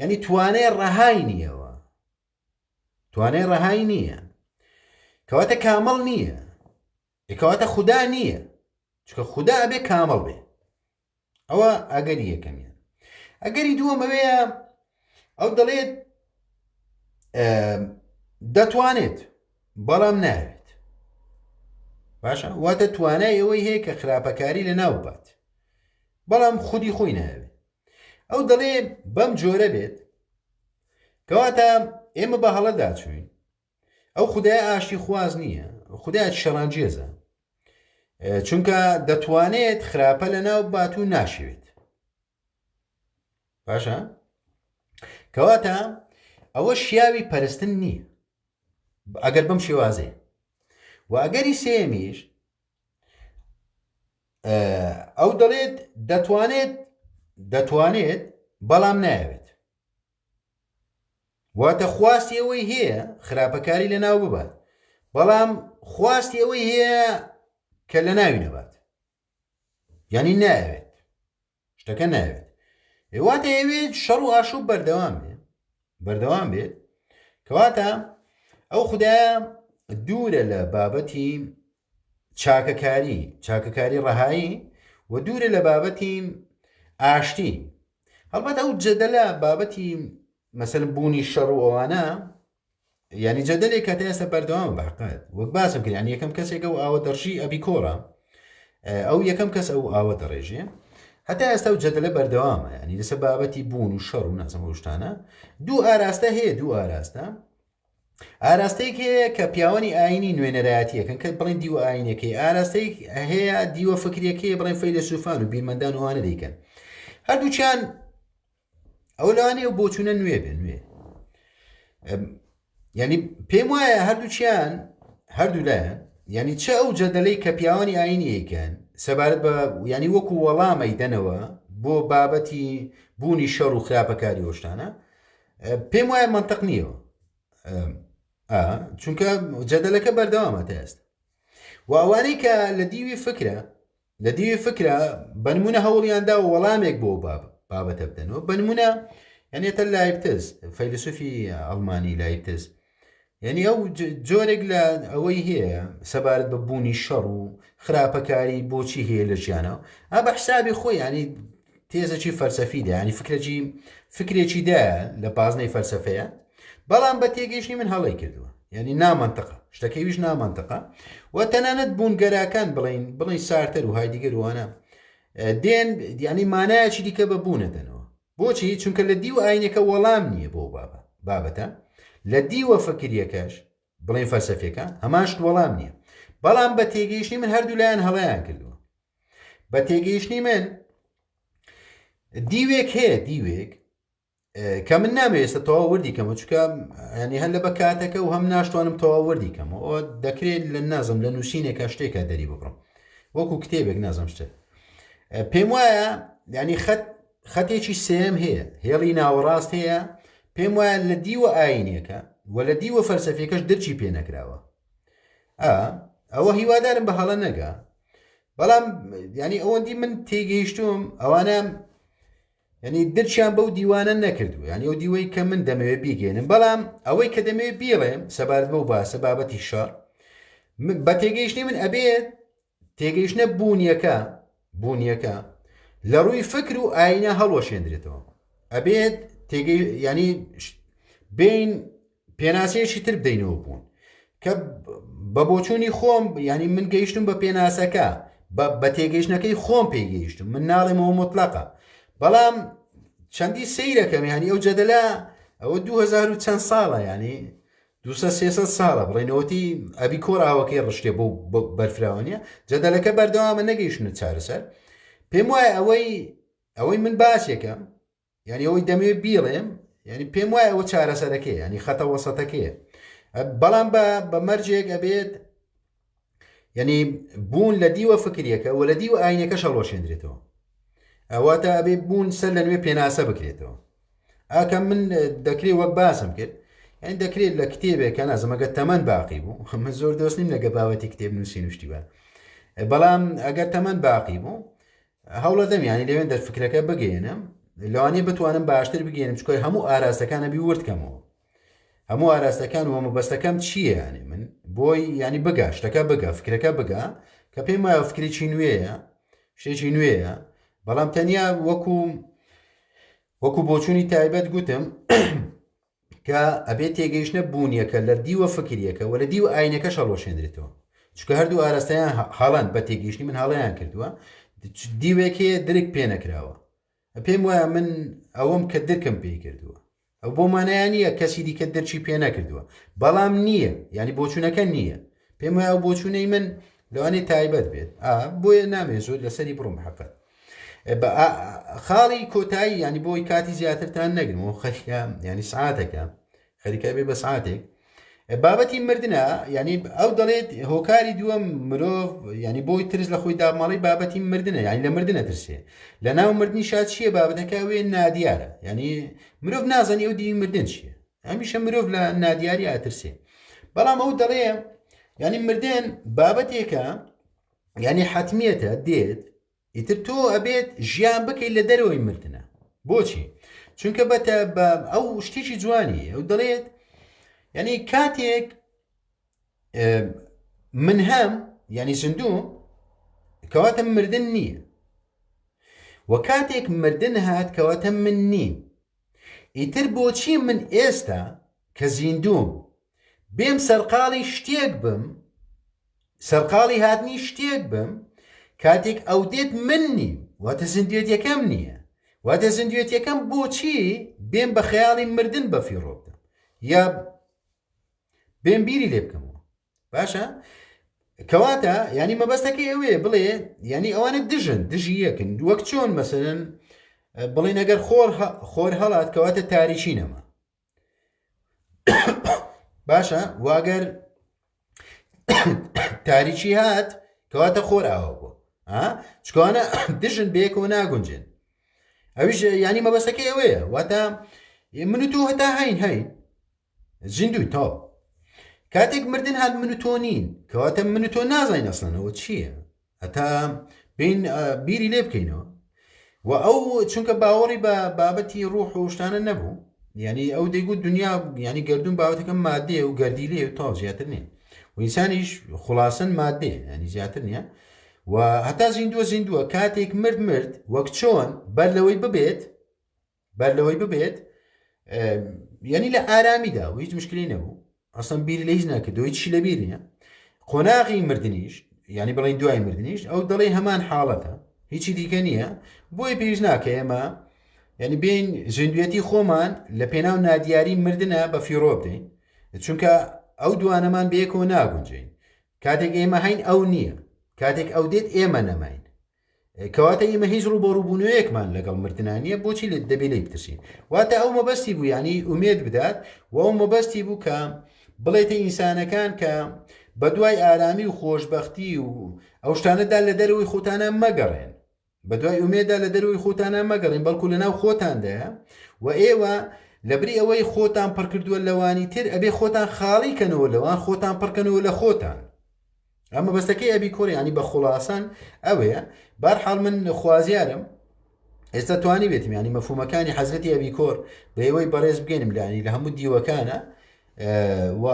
یعنی توانای ڕەهای نییەوە توانای ڕەهای نییە کەواتە کامڵ نییە کەواتە خودا نییە چکە خودا ئەبێ کامڵ بێ ئەوە ئەگەری یەکەمیان ئەگەری دووەم ئەوەیە ئەو دەڵێت دەتوانێت بەڵام ناوێت باشە واتە توانای ئەوەی هەیە کە خراپەکاری لە ناو بات بەڵام خودی خۆی ناوێت ئەو دەڵێ بەم جۆرە بێت کەواتە ئێمە بە هەڵەدا چوین ئەو خودایە ئاشتی خواز نییە خودایەکی شەڕانگێزە چونکە دەتوانێت خراپە لە ناو بات و ناشێت باشە کەواتە ئەوە شیاوی پەرستن نییە ئەگەر بەم شێوازەیە و ئەگەری سێمیش ئەو دەڵێت دەتوانێت دەتوانێت بەڵام ناوێت واتە خواستی ئەوەی هەیە خراپەکاری لە ناو ببات بەڵام خواستی ئەوەی هەیە کە لە ناوی نەبات یعنی ناوێت شتەکە ناوێت واتە ئەوێت شەڕ و ئاشوب بەردەوام بێ بەردەوام بێت کەواتە ئەو خدایە دوورە لە بابەتی چاکەکاری چاکەکاری ڕەهایی و دوورە لە بابەتی ئاشتی هەڵبەت ئەو جەدەلە بابەتی مەسەن بوونی شەڕ و ئەوانە ینی جەدەلێک کە تا ئێستا بەردەوام بەحقات وەک باسم کرد یعنی یەکەم کەسێک ئەو ئاوە دەڕژی ئەبیکۆرە ئەو یەکەم کەس ئەو ئاوە دەڕێژێ هەتا ئێستا و جەدەلە بەردەوامە ینی لەسەر بابەتی بوون و شەڕ و نازم ئەو شتانە دوو ئاراستە هەیە دوو ئاراستە ئاراستەیەک هەیە کە پیاوانی ئاینی نوێنەرایەتیەکەن کە بڵێن دیوە ئاینەکەی ئاراستەیەک هەیە دیوە فکریەکەی بڵێن فەیلەسوفان و بیرمەندان وانە دەیکەن هەردووچیان ئەو لەوانەیە و بۆچوونە نوێ بێ نوێ یعنی پێم وایە هەردووچیان هەردوو لایەن یعنی چه ئەو جەدەلەی کە پیاوانی ئاینی یکەن سەبارەت بە ینی وەکو وەڵامەی دەنەوە بۆ بابەتی بوونی شەڕ و خراپەکاری هۆشتانە پێم وایە مەنتق نییە چونکە جەدەلەکە بەردەوامە تا ئێستا و ئەوانەی کە لە دیوی فکرە لە دیوی فکرە بەنمونە هەوڵیاندا و وەڵامێک بۆ بابەتە بدەنەوە بەنمونە یعنیێتە لایبتز فەیلسوفی ئەڵمانی لایبتز یعنی ئەو جۆرێک لە ئەوەی هەیە سەبارەت بە بوونی شەڕ و خراپەکاری بۆچی هەیە لە ژیانەوە ئا بە حسابی خۆی ینی تێزەکی فەلسەفی دا ینی فکرەکی فکرێکی دا لە بازنەی فەلسەفەیە بەڵام بە تێگەیشتنی من هەڵەی کردووە یعنی نامەنتقە شتەکەی ویش نامەنتقە و تەنانەت بوونگەراکان بڵین بڵین سارتەر و هایدیگەر وانە دێن ینی مانایەکی دیکە بە بوونە دەنەوە بۆچی چونکە لە دیوە ئاینەکە وەڵام نییە بۆ بابە بابەتە لە دیوە فکریەکەش بڵێن فەلسەفیەکە هەمان شت وەڵام نییە بەڵام بە تێگەیشتنی من هەردوو لایەن هەڵەیان کردووە بە تێگەیشتنی من دیوێک هەیە دیوێک کە من نامەوێت ئێستا تەواو وردی کەمەوە چونکە ینی هەر لە بە کاتەکە و هەم ناشتوانم تەواو وردی کەمەوە دەکرێت لە نازم لە نووسینێکە شتێکە دەری ببڕم وەکو کتێبێک نازم شتێک پێم وایە ینی خەت خەتێکی سێم هەیە هێڵی ناوەڕاست هەیە پێم وایە لە دیوە ئاینیەکە و لە دیوە فەلسەفیەکەش درچی پێ نەکراوە ئەوە هیوادارم بە هەڵە نەگا. بەڵام ینی ئەوەندی من تێگەیشتوم ئەوانە ینی درچیان بەو دیوانە نەکردو ینی ئەو دیوەی کە من دەمەوێت بیگەێنم بەڵام ئەوەی کە دەمەوێت بیڵێم سەبارەت بەو باسە بابەتی شەڕ بە تێگەیشتنی من ئەبێت تێگەیشتنە بوونیەکە بوونیەکە لە ڕووی فکر و ئاینە هەڵوەشێندرێتەوە ئەبێت تێگەی ینی بین پێناسەیەکی تر بدەینەوە بوون کە بە بۆچوونی خۆم ینی من گەیشتم بە پێناسەکە بە تێگەیشتنەکەی خۆم پێگەیشتم من ناڵێمەوە مطلقە بەڵام چەندی سەیرەکەم ینی ئەو جەدەلا ئەوە 2000 و چەند ساڵە ینی 200 300 ساڵە بڵێنەوەتی ئەبی کۆر ئاوەکەی ڕشتێ بۆ بەرفراوانە جەدەلەکە بەردەوامە نەگەیشتنە چارەسەر پێم وایە ئەوەی ئەوەی من باسێکم یعنی ئەوەی دەمەوێت بیڵێم یعنی پێم وایە ئەوە چارەسەرەکەی ینی خەتە وەسەتەکەیە بەڵام بە بە مەرجێک ئەبێت یعنی بوون لە دیوە فکریەکە و لە دیوە ئاینەکە شەڵۆشێندرێتەوە ئەواتە ئەبێ بوون سەر لە نوێ پێناسە بکرێتەوە ئاکە من دەکرێت وەک باسم کرد یعنی دەکرێت لە کتێبێک کە نازمەگە تەمەەن باقی بوو من زۆر دۆست نیم لەگە باوەتی کتێب نووسین شتی بە بەڵام ئەگەر تەمەەن باقی بوو هەوڵەدەم یانی لەوێن دەر فکرەکە بگەێنم لەوانەیە بتوانم باشتر بگەێنم چکۆی هەموو ئاراستەکانە بی ورد کەمەوە هەموو ئاراستەکان و مەبەستەکەم چییە ینی من بۆی ینی بگا شتەکە بگا فکرەکە بگا کە پێم وایە فکرێکی نوێیە شتێکی نوێیە بەڵام تەنیا وەکو وەکو بۆچوونی تایبەت گوتم کە ئەبێت تێگەیشتنە بوونیەکە لە دیوە فکریەکە و لە دیوە ئاینەکەش هەڵوەشێنرێتەوە چونکە هەردوو ئاراستەیان هەڵەن بە تێگەیشتنی من هەڵەیان کردووە دیوێک هەیە درک پێ نەکراوە پێم وایە من ئەوەم کە درکم پێی کردووە ئەو بۆ مانایان نییە کەسی دیکە دەرچی پێ نەکردووە بەڵام نییە ینی بۆچوونەکە نییە پێم وایە ئەو بۆچوونەی من لەوانەیە تایبەت بێت بۆیە نامێ زۆر لەسەری بڕۆم حەقەت خاڵی کۆتایی ینی بۆی کاتی زیاترتان نەگرم و خەریکە ینی سعاتەکە خەریکە بێ بە سعاتێک بابەتی مردە ینی ئەو دەڵێت هۆکاری دووەم مرۆڤ ینی بۆی ترس لە خۆی داماڵی بابەتی مردنە یانی لە مردنە ترسێ لە ناو مردنی شاد چییە بابەتەکە وێ نادیارە ینی مرۆڤ نازانی ئەو دیوی مردن چییە هەمیشە مرۆڤ لە نادیاری ئەترسێ بەڵام ئەو دەڵێ ینی مردن بابەتێکە ینی حتمیەتە دێت ئیتر تۆ ئەبێت ژیان بکەیت لە دەرەوەی مردە بۆچی چونکە بەتە بە ئەو شتێکی جوانی ئەو دەڵێت یعنی کاتێک من هەم یعنی زیندوو کەواتە مردن نییە و کاتێک مردن هات کەواتە من نیم ئیتر بۆچی من ئێستا کە زیندووم بێم سەرقاڵی شتێک بم سەرقاڵی هاتنی شتێک بم کاتێک ئەو دێت من نیم واتە زیندوێتیەکەم نییە واتە زیندوێتیەکەم بۆچی بێم بە خەیاڵی مردن بە فیڕۆ بدەم یا بێم بیری لێ بکەمەوە باشە کەواتە ینی مەبەستەکەی ئەوەیە بڵێ ینی ئەوانە دژن دژی یەکن وەک چۆن مەسەرن بڵین ئەگەر خۆر خۆر هەڵات کەواتە تاریکی نەما باشە واگەر تاریکی هات کەواتە خۆر ئاوا بوو چکانە دژن بەیەکەوە ناگونجێن ئەویش ینی مەبەستەکەی ئەوەیە واتە من و تۆ هەتا هەین هەین زیندووی تەواو کاتێک مردن هات من و تۆ نین کەواتە من و تۆ نازانین ئەسڵەنەوە چییە هەتا بین بیری لێ بکەینەوە و ئەو چونکە باوەڕی بە بابەتی ڕوح و شتانە نەبوو یعنی ئەو دەیگوت دنیا یعنی گردون باوەتەکە مادەیە و گەردی لێ و تاو زیاتر نییە و ئینسانیش خلاصن مادەیە ینی زیاتر نییە و هەتا زیندووە زیندووە کاتێک مرد مرد وەک چۆن بەر لەوەی ببێت بەر لەوەی ببێت یعنی لە ئارامیدا و هیچ مشکلی نەبوو ئەسڵەن بیری لە هیچ ناکردەوە هیچی لە بیر نییە قۆناغی مردنیش یعنی بڵین دوای مردنیش ئەو دەڵێ هەمان حاڵەتە هیچی دیکە نییە بۆیە پێویست ناکە ئێمە یعنی بین زیندوێتی خۆمان لە پێناو نادیاری مردنە بە فیڕۆ بدەین چونکە ئەو دوانەمان بەیەکەوە ناگونجین کاتێک ئێمە هەین ئەو نییە کاتێک ئەو دێت ئێمە نەماین کەواتە ئێمە هیچ ڕووبەڕووبوونەوەیەکمان لەگەڵ مردنا نییە بۆچی لێ دەبێ لێی بترسین واتە ئەو مەبەستی بوو یانی ئومێد بدات و ئەو مەبەستی بوو کە بڵێتە ئینسانەکان کە بە دوای ئارامی و خۆشببختی و ئەو شتانەدا لە دەرەوەی خۆتانە مەگەڕێن بە دوای ئومێدا لە دەرەوەی خۆتانە مەگەڕێن بەڵکو لە ناو خۆتاندایە و ئێوە لەبری ئەوەی خۆتان پڕکردووە لەوانی تر ئەبێ خۆتان خاڵی کەنەوە لەوان خۆتان پڕکەنەوە لە خۆتان. ئەمە بەستەکەی ئەبی کۆر ینی بە خوڵاسان ئەوەیە بارحاڵ من خوازیارم ئێستا توانی بێتم ینی مەفهومەکانی حەزرەتی ئەبی کۆر بە ئێوەی بەڕێز بگەنم لانی لە هەموو دیوەکانە و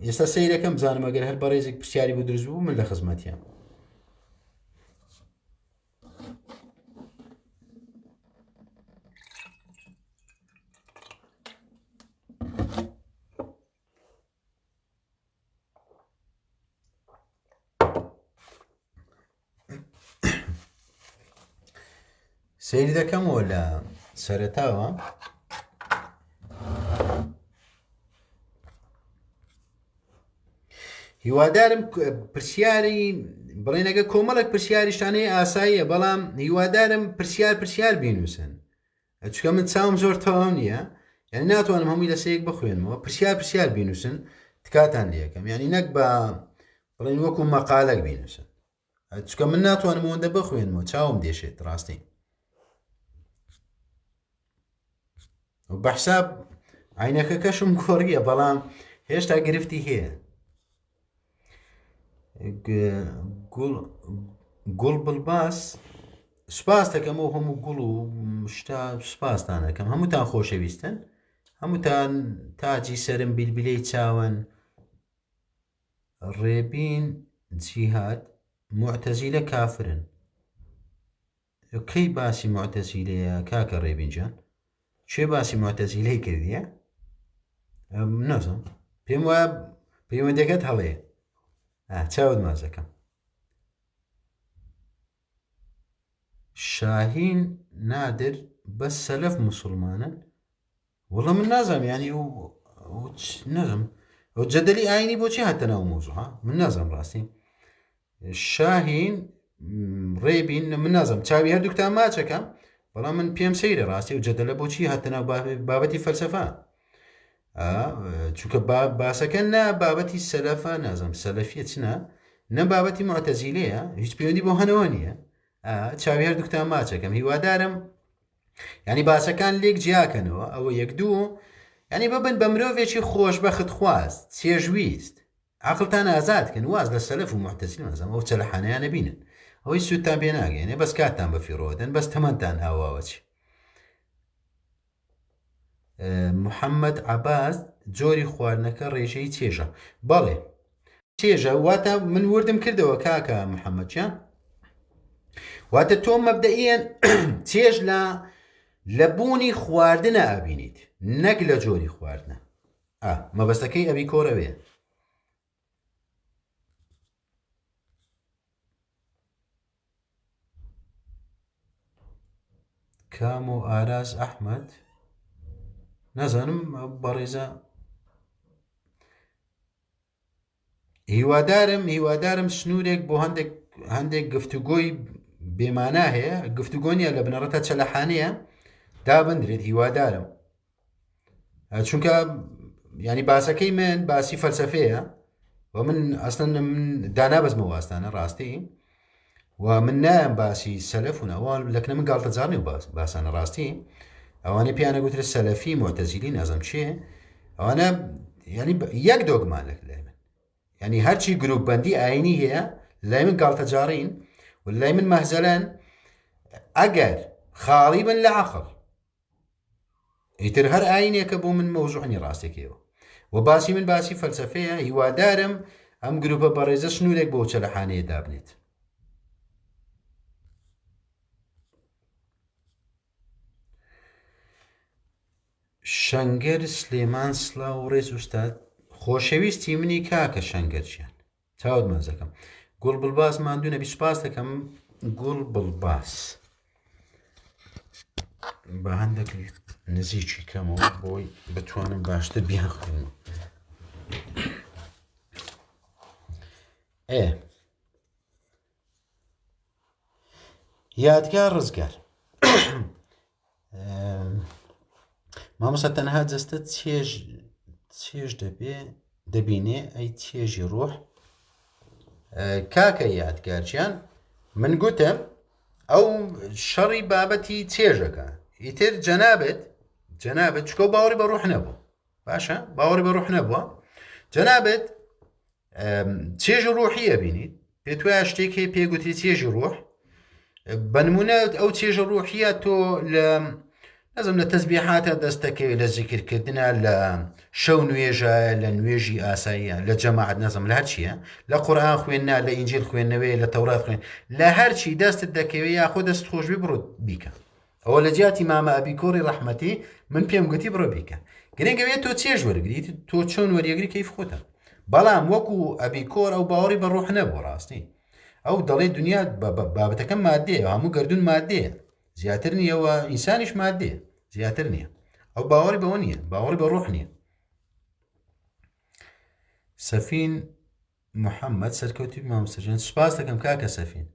ئێستا سەیرەکەم بزانم ئەگەر هەر بەڕێزێک پرسیاری بۆ دروست بوو من لە خزمەتیان. سەیری دەکەمەوە لە سەرەتاوە هیوادارم پرسیاری بڵێنەگە کۆمەڵێک پرسیاریشتانەی ئاساییە بەڵام هیوادارم پرسیار پرسیار بینوسن چونکە من چاوم زۆر تەواو نییە یعنی ناتوانم هەمووی لەسەر یەک بخوێنمەوە پرسیار پرسیار بینوسن تکاتان لەکەم یعنی نەک بە بڵێن وەکو مەقالەک بینوسن چونکە من ناتوانم ئەوەندە بخوێنمەوە چاوم دێشێت ڕاستی بەحساب عینەکەکەشم گۆڕیە بەڵام هێشتا گرفتی هەیە گوڵ بڵباس سوپاس دەکەم و هەموو گوڵ و شتا سوپاستان دەکەم هەمووتان خۆشەویستن هەمووتان تاجی سەرم بیلبیلەی چاوەن ڕێبین جیهاد معتەزیلە کافرن کەی باسی معتەزیلەیە کاکە ڕێبین جان کێ باسی معتەزیلەی کردیە نازم پێم وایە پەیوەندەکەت هەڵەیە چاوت مازەکەم شاهین نادر بەس سەلەف مسلمانن وەڵا من نازانم یانی ئەو نازم ئەو جەدەلی ئاینی بۆچی هاتە ناو مۆزوعە من نازانم ڕاستی شاهین ڕێبین من نازم چاوی هەردووکتان ماچەکەم بەڵام من پێم سەیرە ڕاستی و جەدەلە بۆچی هاتە ناو بابەتی فەلسەفە چونکە باسەکە نە بابەتی سەلەفە نازم سەلەفیە چنە نە بابەتی معتەزیلەیە هیچ پەیوەندی بۆ هەنەوە نییە چاوی هەردووکتان ماچەکەم هیوادارم ینی باسەکان لێک جیاکەنەوە ئەوە یەک دوو ینی ببن بە مرۆڤێکی خۆشبەخت خواست چێژویست عقلتان ئازاد کەن واز لە سەلف و معتەزیل نازم ئەو چەلەحانەیان نەبینن ئەوەی سوودتان پێ ناگەێنێ بەس کاتتان بە فیڕۆدەن بەس تەمەنتان ئاواوە چی محەممەد عباس جۆری خواردنەکە ڕێژەی چێژە بەڵێ چێژە واتە من وردم کردەوە کاکە محەممەد گیان واتە تۆ مەبدەئیەن چێژ لە لە بوونی خواردنە ئەبینیت نەک لە جۆری خواردنە ئا مەبەستەکەی ئەبی کۆرەوێ کامۆ ئاراس ئەحمد نازانم بەڕێزە هیوادارم هیوادارم سنوورێک بۆ هەندێک هەندێک گفتوگۆی بێمانا هەیە گفتوگۆ نیە لە بنەڕەتە چەلەحانەیە دابندرێت هیوادارم چونکە ینی باسەکەی من باسی فەلسفەیە و من ئەسن من دانابەزمە واستانە ڕاستی و من نایەم باسی سەلەف و ناوان لەکنە من گاڵتەجاڕ و باس باسانە ڕاستی ئەوانەی پێیانە گوترە سەلەفی معتەزیلی نازم چێ ئەوانە ینی یەک دۆگمان لە لای من ینی هەرچی گروپ بەندی ئاینی هەیە لای من گاڵتەجاڕین و لای من مەهزەلەن ئەگەر خاڵی بن لە عقل ئیتر هەر ئاینێکە بۆ من مەوزوعنی ڕاستێکەوە و باسی من باسی فەلسفەیە هیوادارم ئەم گروپە بەڕێزە سنوورێک بۆ چەلەحانەیە دابنێت شەنگەر سلێمان سلااو و ڕێز ئوستاد خۆشەویستی منی کاکە شەنگەرچیان چاوت ماچ دەکەم گوڵ بڵباس ماندوو نەبی سوپاس دەکەم گوڵ بڵباس بە هەندێک نزیکی کەمەوە بۆی بتوانم باشتر بیان خوێنم ئێ یادگار ڕزگار مامۆستا تەنها جەستە چێژ چێژ دەبێ دەبینێ ئەی چێژی ڕۆح کاکە یادگارجیان من گوتم ئەو شەڕی بابەتی چێژەکە ئیتر جەنابێت جەنابێت چکۆ باوەڕی بە ڕۆح نەبوو باشە باوەڕی بە ڕۆح نەبووە جەنابێت. چێژ ڕۆحی ئەبینیت پێت وایە شتێک هەیە پێگوتری چێژی ڕۆح بە نمونە ئەو چێژە ڕۆحیە تۆ لە نەزم لە تەزبیحاتە دەستەکەوێت لە زیکرکردە لە شەو نوێژە لە نوێژی ئاساییە لە جەماعەت نەزم لە هەرچیە لە قورآن خوێندنا لە ئینجیل خوێندنەوەی لە تەورات خوێن لە هەرچی دەستت دەکەوێت یاخۆ دەست خۆشبی بڕۆ بیکە ئەوە لە جیاتی مامە ئەبیکۆری ڕەحمەتی من پێم گوتی بڕۆ بیکە گرنگ ئەوەیە تۆ چێژ وەرگریت تۆ چۆن وەریەگری کەیف خۆتە بەڵام وەکو ئەبیکۆر ئەو باوەڕی بە ڕۆح نەبوو ڕاستی ئەو دەڵێ دنیا بابەتەکە مادەیە هەموو گردون مادەیە زیاتر نییەوە ئینسانیش مادەیە زیاتر نییە ئەو باوەڕی بەوە نییە باوەڕی بە ڕۆح نییە سەفین محەممەد سەرکەوتوی مامۆستا سوپاس دەکەم کاکە سەفین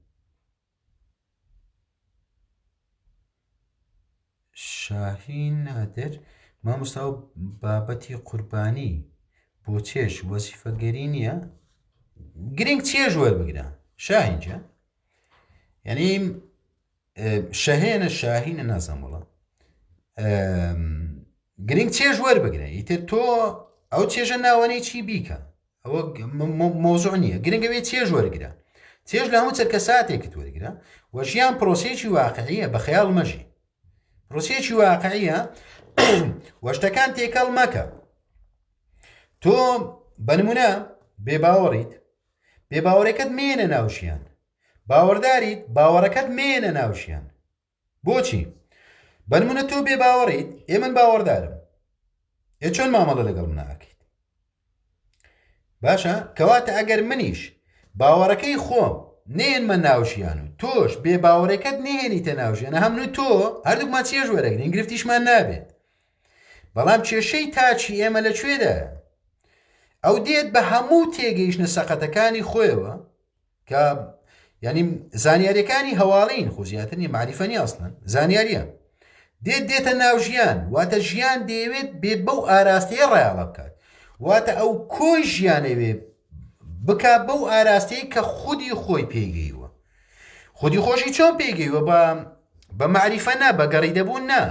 شاهین نادر، مامۆستا ئەو بابەتی قوربانی بۆ چێژ وەزیفەگەری نییە؟ گرنگ چێژ وەربگرە شاهین جان یعنی شەهێنە شاهینە نازانم وڵا گرنگ چێژ وەربگرە ئیتر تۆ ئەو چێژە ناوەنەی چی بیکە ئەوە مەوزوع نییە گرنگ ئەوێ چێژ وەرگرە چێژ لە هەموو چرکە ساتێکت وەرگرە و ژیان پرۆسەیەکی واقعیە بە خەیاڵ مەژی پرۆسەیەکی واقعیە وە شتەکان تێکەڵ مەکە تۆ بە نمونە بێباوەڕیت بێباوەڕەکەت مێنە ناو ژیان باوەڕداریت باوەڕەکەت مێنە ناو ژیان بۆچی؟ بەنمونە تۆ بێ باوەڕیت ئێ من باوەڕدارم ئێ چۆن مامەڵە لەگەڵ منە ئەکەیت باشە کەواتە ئەگەر منیش باوەڕەکەی خۆم نێنمە ناوژیان و تۆش بێ باوەڕەکەت نێنیتە ناوژیانە هەمن و تۆ هەردووکمان چێژ وەرەگرین گرفتیشمان نابێت بەڵام کێشەی تاچی ئێمە لە کوێدا ئەو دێت بە هەموو تێگەیشتە سەقەتەکانی خۆیەوە کە یعنی زانیاریەکانی هەواڵین خۆ زیاتر نیە معریفە نیە ئەسڵەن زانیاریە دێت دێتە ناو ژیان واتە ژیان دەیەوێت بێ بەو ئاراستەیە ڕایاڵە بکات واتە ئەو کۆی ژیانەوێ بک بەو ئاراستەیە کە خودی خۆی پێگەیوە خودی خۆشی چۆن پێگەیوە بە بە معریفە نا بە گەڕیدەبوون نا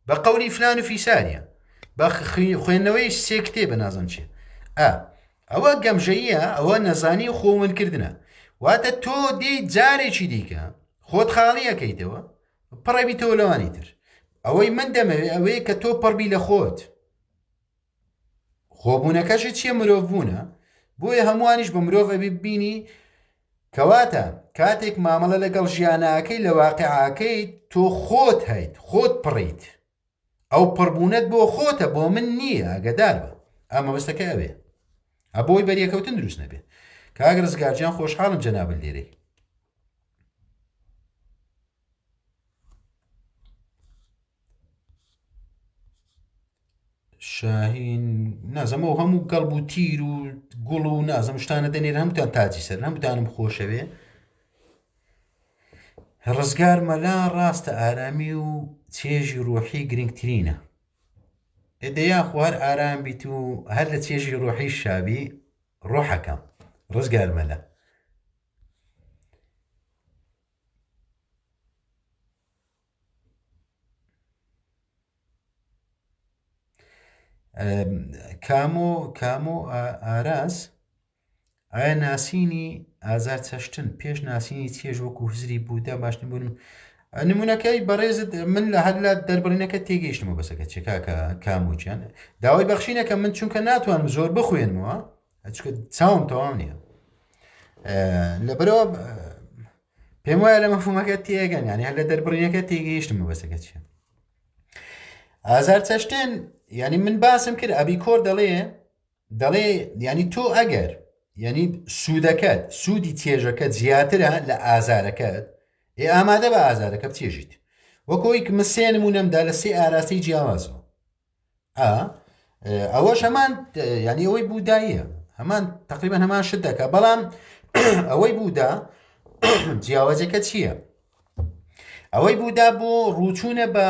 بە قەولی فلان و فیساریە بە خوێندنەوەی سێ کتێبە نازم چێ ئا ئەوە گەمژەییە ئەوە نەزانی و خۆونکردنە واتە تۆ دێی جارێکی دیکە خۆت خاڵی ئەکەیتەوە پڕەبیتەوە لەوانی تر ئەوەی من دەمەوێ ئەوەیە کە تۆ پڕبی لە خۆت خۆبوونەکەشی چییە مرۆڤ بوونە بۆیە هەمووانیش بە مرۆڤ ئەبی بینی کەواتە کاتێک مامەڵە لەگەڵ ژیانەکەی لە واقعاکەی تۆ خۆت هەیت خۆت پڕیت ئەو پڕبوونەت بۆ خۆتە بۆ من نییە ئاگەدار بە ئەمە مەبەستەکە ئەوێ ئەبۆی بەریەکەوتن دروست نەبێ کاک ڕزگارجان خۆشحاڵم جەنابت لێرەی شاهین نازم ئەو هەموو گەڵب و تیر و گوڵ و نازم شتانە دەنێر هەمووتان تاجی سەر هەمووتانم خۆشەوێ ڕزگار مەلا ڕاستە ئارامی و چێژی ڕۆحی گرنگترینە ئێ دە یاخۆ هەر ئارام بیت و هەر لە چێژی ڕۆحی شابی ڕۆحەکەم ڕزگار مەلا کامۆ کامۆ ئاراس ئایا ناسینی ئازار چەشتن پێش ناسینی چێژ وەکو هزری بوودا باشتر بوون نمونونەکەی بەڕێزت من لە هەر لە دەربڕینەکە تێگەیشتمە بەسەکە چێ کاکە کامۆچیان داوای بەخشینەکە من چونکە ناتوانم زۆر بخوێنمەوە چکە چاوم تەواو نییە لەبەرەوە پێم وایە لە مەفهومەکە تێگەن یعنی هەر لە دەربڕینەکە تێگەیشتم مەبەستەکە چیە ئازار چەشتن یعنی من باسم کرد ئەبی کۆر دەڵێ دەڵێ یعنی تۆ ئەگەر یعنی سوودەکەت سوودی چێژەکە زیاترە لە ئازارەکەت ئێ ئامادە بە ئازارەکە بچێژیت وەکۆی من سێ نمونەمدا لە سێ ئاراستەی جیاوازەوە ئا ئەوەش هەمان ینی ئەوەی بوداییە هەمان تقریبا هەمان شت دەکە بەڵام ئەوەی بوودا جیاوازەکە چییە؟ ئەوەی بوودا بۆ ڕووچوونە بە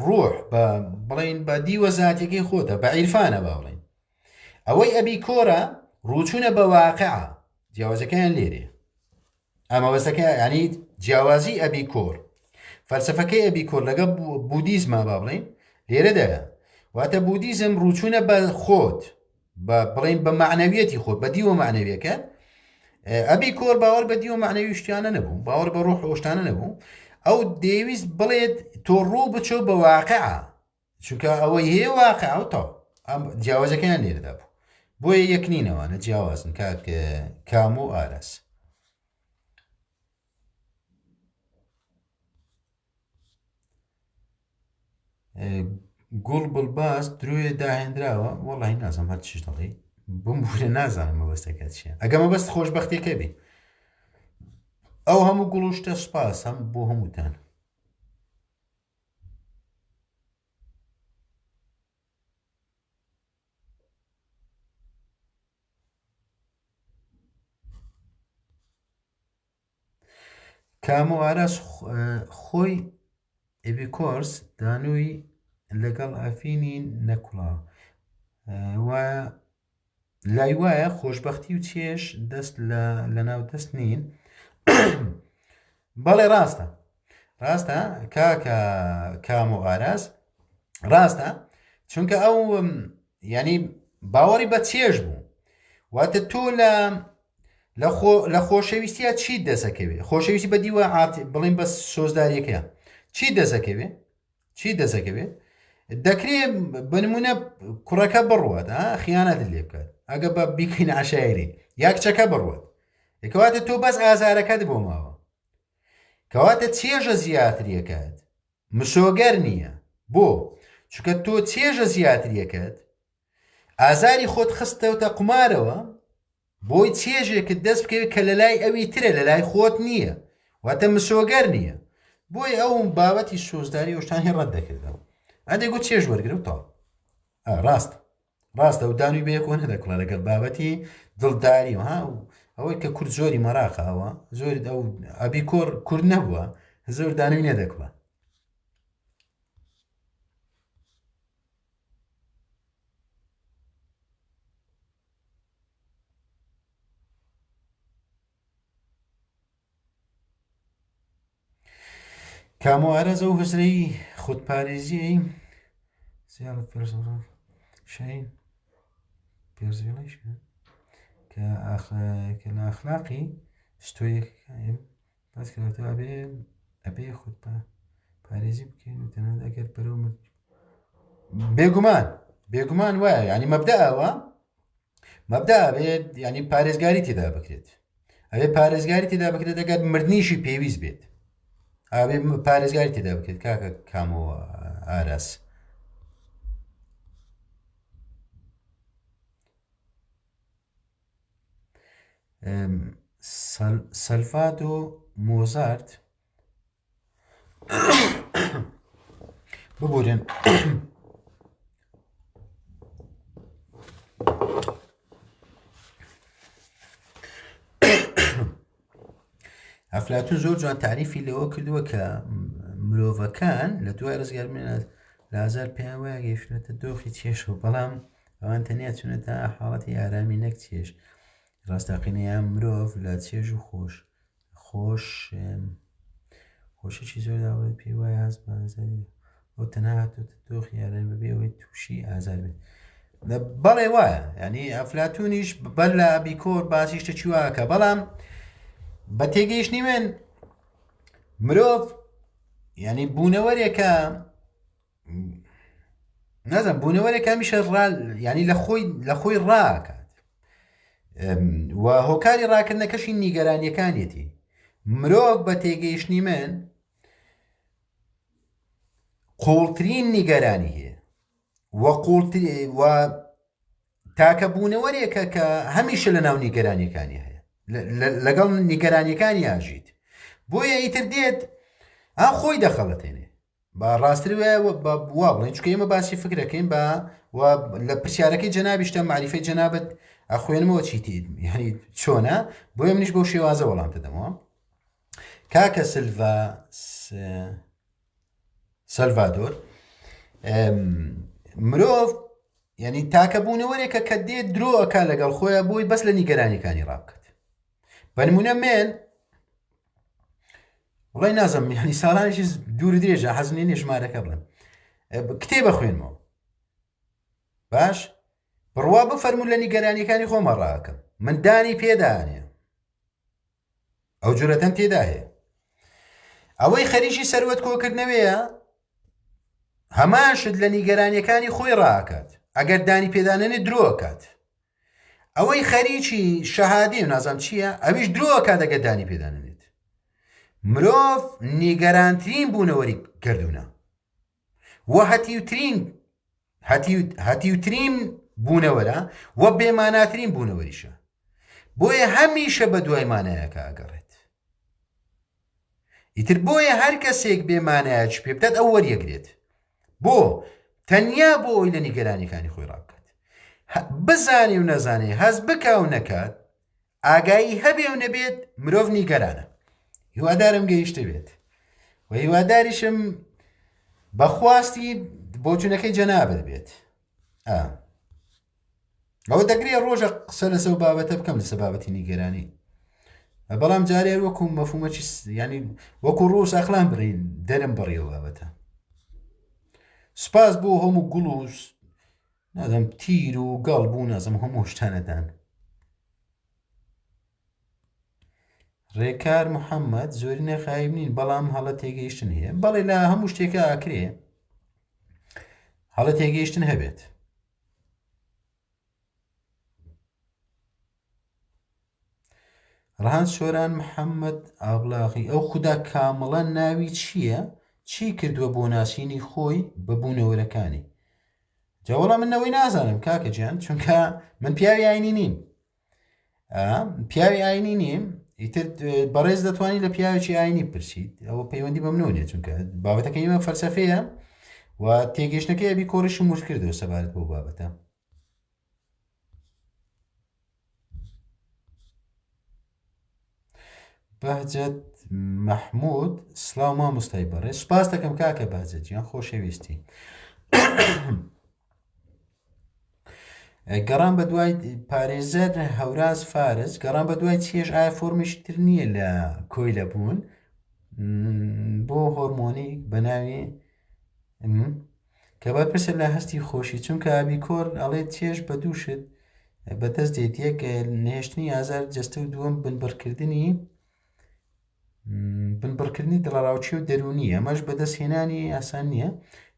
ڕۆح بە بڵین بە دیوە زاتەکەی خۆتە بە عیرفانە با بڵین ئەوەی ئەبی کۆرە ڕووچوونە بە واقعە جیاوازەکەیان لێرێ ئەمەوەستەکە ینی جیاوازی ئەبی کۆر فەلسفەکەی ئەبی کۆر لەگە بودیزما با بڵین لێرەدایە واتە بودیزم ڕووچوونە بە خۆت. بە بڵین بە معنەویەتی خۆت بە دیوە معنەویەکە ئەبی کۆر باوەڕ بە دیوە معنەوی شتیانە نەبوو باوەڕ بە ڕۆح شتانە نەبوو ئەو دەیویست بڵێت تۆ ڕوو بچۆ بە واقع چونکە ئەوەی هەیە واقع و تاو ئەم جیاوازەکەیان لێرەدا بوو بۆیە یەک نینەوانە جیاوازن کاک کام و ئاراس گوڵ بڵباز درۆیە داهێنراوە وەڵی نازم هەر چیش دەڵێ بمبورە نازانم مەبەستەکە چیە ئەگە مەبەست خۆشببختیەکە بی ئەو هەموو گوڵ و شتە سپاس هەم بۆ هەمووتان کامۆ ئاراس خۆی ئێبیکۆرس دانووی لەگەڵ ئەفینی نەکوڵا وایە لای وایە خۆشببختی و چێژ دەست لە ناو دەست نین بەڵێ ڕاستە ڕاستە کاکە کام و ئاراس ڕاستە چونکە ئەو ینی باوەڕی بە چێژ بوو واتە تۆ لە لە خۆشەویستیا چیت دەسەکەوێ خۆشەویستی بە دیوە بڵین بە سۆزداریەکەیان چی دەسەکەوێ چی دەسەکەوێ دەکرێ بنمونە کوڕەکە بڕوات خیانەت لێ بکات ئەگە بە بیکەین عشایری یا کچەکە بڕوات کەواتە تۆ بەس ئازارەکەت بۆ ماوە کەواتە چێژە زیاتریەکەت مسۆگەر نییە بۆ چونکە تۆ چێژە زیاتریەکەت ئازاری خۆت خستەوتە قومارەوە بۆی چێژێکت دەست بکەوێت کە لە لای ئەوی ترە لە لای خۆت نییە واتە مسۆگەر نییە بۆی ئەو بابەتی سۆزداری شتانی ڕەت دەکردەوە ئەدێ گوت چێژ وەرگرە و تاو ڕاست ڕاستە و دانوی بەیەکەوە نەدەکوڵا لەگەڵ بابەتی دڵداری و ها ئەوەی کە کورد زۆری مەراقە ئەوە زۆری ئەو ئەبی کۆر کورد نەبووە زۆر دانوی نەدەکوڵا کامۆ ئارەز ئەو هزرەی خودپارێزیی شین پێرزیڵیش کە کە لە ئەخلاقی ستۆیەکەکان باس کراوەتەوە ئەبێ ئەبێ خود پارێزی بکەین و تەنانەت ئەگەر بەرەو مرد بێگومان بێگومان وایە ینی مەبدا ئەوە مەبدا بێت ینی پارێزگاری تێدا بکرێت ئەبێ پارێزگاری تێدا بکرێت ئەگەر مردنیشی پێویست بێت ئەبێ پارێزگاری تێدا بکرێت کاکە کامەوە ئاراس سەلفادۆ مۆزارت ببورن ئەفلاتون زۆر جوان تعریفی لەوە کردووە کە مرۆڤەکان لە دوای ڕزگاربوون لە ئازار پێیان وایە گەیشتونەتە دۆخی چێژەوە بەڵام ئەوان تەنیا چونەتە حاڵەتی ئارامی نەک چێژ ڕاستەقینەیان مرۆڤ لە چێژ و خۆش خۆش خۆشیی زۆر داوڵێت پێی وایە هەست بە ئازاری ئەو تەنها هاتووەتە دۆخی ئارامی بەبێ ئەوەی تووشی ئازار بێت بەڵێ وایە ینی ئەفلاتونیش بەر لە ئەبیکۆر باسی شتە چیواکە بەڵام بە تێگەیشتنی من مرۆڤ ینی بوونەوەرێکە نازم بوونەوەرێک هەمیشە ڕا ینی لە خۆی لە خۆی ڕاکات و هۆکاری ڕاکردنەکەشی نیگەرانیەکانیەتی مرۆڤ بە تێگەیشتنی من قوڵترین نیگەرانی هەیە و قوڵتر و تاکە بوونەوەرێکە کە هەمیشە لە ناو نیگەرانیەکانی هەیە لەگەڵ نیگەرانیەکانی ئاژیت بۆیە ئیتر دێت ئا خۆی دەخەڵەتێنێ با ڕاستتر وایە وا بڵێن چونکە ئێمە باسی فکرەکەین بە و لە پرسیارەکەی جەنابیشتە معریفەی جەنابەت ئەخوێنمەوە چیتی یعنی چۆنە بۆیە منیش بەو شێوازە وەڵام دەدەمەوە کاکە سلڤا سەلڤادۆر مرۆڤ یعنی تاکە بوونەوەرێکە کە دێت درۆ ئەک لەگەڵ خۆیان بۆی بەس لە نیگەرانیەکانی ڕابکات بە نمونە من وڵی نازم یعنی ساڵانێکی دوور درێژە حەز نیە ژمارەکە بڵێم کتێبە خوێنمەوە باش. بڕوا بفەرموو لە نیگەرانیەکانی خۆمە ڕاکەم من دانی پێدانێ ئەو جورەتەم تێدا هەیە ئەوەی خەریکی سەروەت کۆکردنەوەیە هەمان شت لە نیگەرانیەکانی خۆی ڕاکات ئەگەر دانی پێدانەنێ درۆکات ئەوەی خەریکی شەهادی و نازام چییە ئەویش درۆکات ئەگەر دانی پێدانێت مرۆڤ نیگەرانترین بوونەوەری گردونە و هەتیوترین هەتیوترین بوونەوەرە و بێماناترین بوونەوەریشە بۆیە هەمیشە بە دوای مانایەکە ئەگەڕێت ئیتر بۆیە هەر کەسێک بێ مانایەکی پێ بدات ئەو وەریەگرێت بۆ تەنیا بۆ ئەوی لە نیگەرانیەکانی خۆی ڕابکات بزانێ و نەزانێ هەست بکا و نەکات ئاگایی هەبێ و نەبێت مرۆڤ نیگەرانە هیوادارم گەیشتە بێت و هیواداریشم بەخواستی بۆچونەکەی جەنابت بێت ئەوە دەگرێ ڕۆژە قسە لەسەر بابەتە بکەم لەسەر بابەتی نیگەرانی بەڵام جارێ وەکو مەفهومەکی ینی وەکو ڕووس ئەخلان بڕین دەرم بڕیەوە بابەتە سپاس بۆ هەموو گوڵ و نازم تیر و گەڵ بوو نازم هەموو شتانەدان ڕێکار محەممەد زۆری نەخایب نین بەڵام هەڵە تێگەیشتن هەیە بەڵێ لە هەموو شتێکە ئاکرێ هەڵە تێگەیشتن هەبێت ڕەهەند سۆران محەممەد ئابڵاغی ئەو خودا کامڵە ناوی چییە؟ چی کردووە بۆ ناسینی خۆی بە بوونەوەرەکانی؟ جا وەڵا من نەوەی نازانم کاکە گیان چونکە من پیاوی ئاینی نیم پیاوی ئاینی نیم ئیتر بەڕێز دەتوانانی لە پیاوێکی ئاینی پرسیت ئەوە پەیوەندی بە منەوە نیە چونکە بابەتەکە ئێمە فەلسەفەیە و تێگەیشتنەکەی ئەبی کۆڕیشم ورد کردەوە سەبارەت بەو بابەتە بەهجەت مەحمود سلااو مامۆستای بەڕێ سوپاس دەکەم کاکە بەهجەت گیان خۆشەویستی گەڕان بە دوای پارێزەر هەوراز فارس گەڕان بە دوای چێژ ئایا فۆرمیش تر نییە لە کۆیلە بوون بۆ هۆرمۆنی بە ناوی کە بەرپرسە لە هەستی خۆشی چونکە ئابیکۆر ئەڵێ چێژ بە دوو شت بەدەست دێت یەک نهێشتنی ئازار جەستە و دووەم بنبڕکردنی بنبڕکردنی دڵەڕاوکێ و دەروونی ئەمەش بەدەستهێنانی ئاسان نییە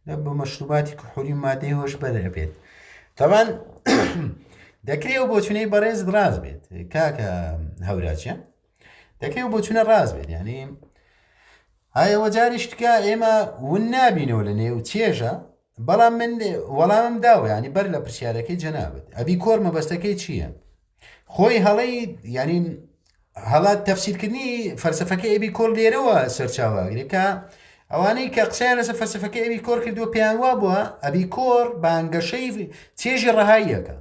لە بە مەشروباتی کحولی مادەی هۆشبەر ئەبێت تاوان دەکرێ و بۆچونەی بەڕێز ڕاست بێت کاکە هەوراچە دەکرێ و بۆچونە ڕاست بێت یعنی ئایەوە جاری شتکە ئێمە ون نابینەوە لە نێو چێژە بەڵام من وەڵامم داوە ینی بەر لە پرسیارەکەی جەنابەت ئەبی کۆر مەبەستەکەی چییە؟ خۆی هەڵەی یعنی هەڵە تەفسیرکردنی فەلسفەکەی ئەبی کۆر لێرەوە سەرچاوە ئەگرێت کە ئەوانەی کە قسەیان لەسەر فەلسفەکەی ئەبی کۆر کردووە پێیان وا بووە ئەبی کۆر بانگەشەی چێژی ڕەهاییەکە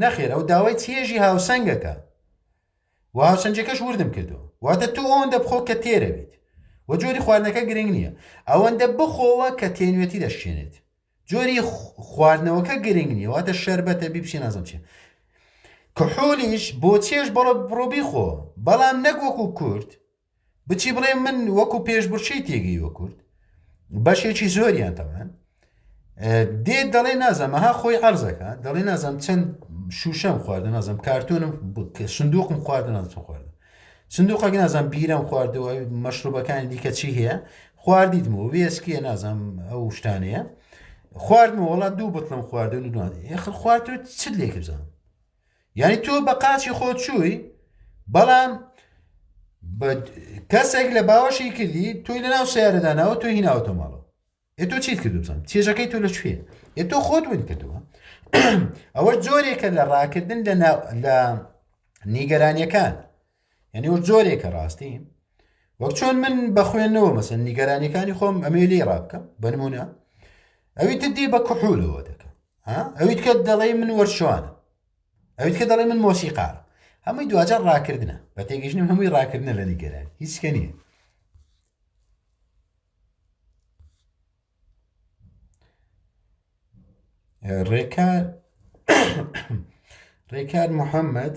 نەخێر ئەو داوای چێژی هاوسەنگەکە و هاوسەنجەکەش وردم کردووە واتە تۆ ئەوەندە بخۆ کە تێرە بیت و جۆری خواردنەکە گرنگ نییە ئەوەندە بخۆوە کە تێنوێتی دەشکێنێت جۆری خواردنەوەکە گرنگ نییە واتە شەربەتە بیپسی نازم چیە کحولیش بۆ چێژ بەڵە بڕۆ بیخۆ بەڵام نەک وەکو کورد بچی بڵێ من وەکو پێشبڕکێی تێگەیوە کورد بەشێکی زۆریان تەمان دێت دەڵێ نازانم ها خۆی عەرزەکە دەڵێ نازانم چەند شوشەم خواردە نازانم کارتۆنم سندوقم خواردە نازم خواردە سندوقێک نازانم بیرەم خواردەوە مەشروبەکانی دیکە چی هەیە خواردیتمەوە وێسکیە نازانم ئەو شتانەیە خواردمەوە وڵا دوو بتڵم خواردن و دوان یخر خوارد تۆ چت لێک بزانم یعنی تۆ بە قاچی خۆ چووی بەڵام کەسێک لە باوەشی کردی تۆی لە ناو سیارەدانەوە تۆ هیناوەتە ماڵەوە ئێ تۆ چیت کردو بزانم چێژەکەی تۆ لە کوێ ئێ تۆ خۆت ون کردووە ئەوە جۆرێکە لە ڕاکردن لە لە نیگەرانیەکان یعنی وە جۆرێکە ڕاستی وەک چۆن من بە خوێندنەوە مەسن نیگەرانیەکانی خۆم ئەمێ لێ ڕابکەم بنمونە ئەوی تر دی بە کحولەوە دەکە ئەوی کە دەڵێ من وەرشوانە ئەوی کە دەڵێ من مۆسیقار هەمووی دوجار ڕاکردنە بە تێگەشتنم هەمووی ڕاکردنە لە نیگەران هیچکە نییە ڕێکار ڕێکار محەممەد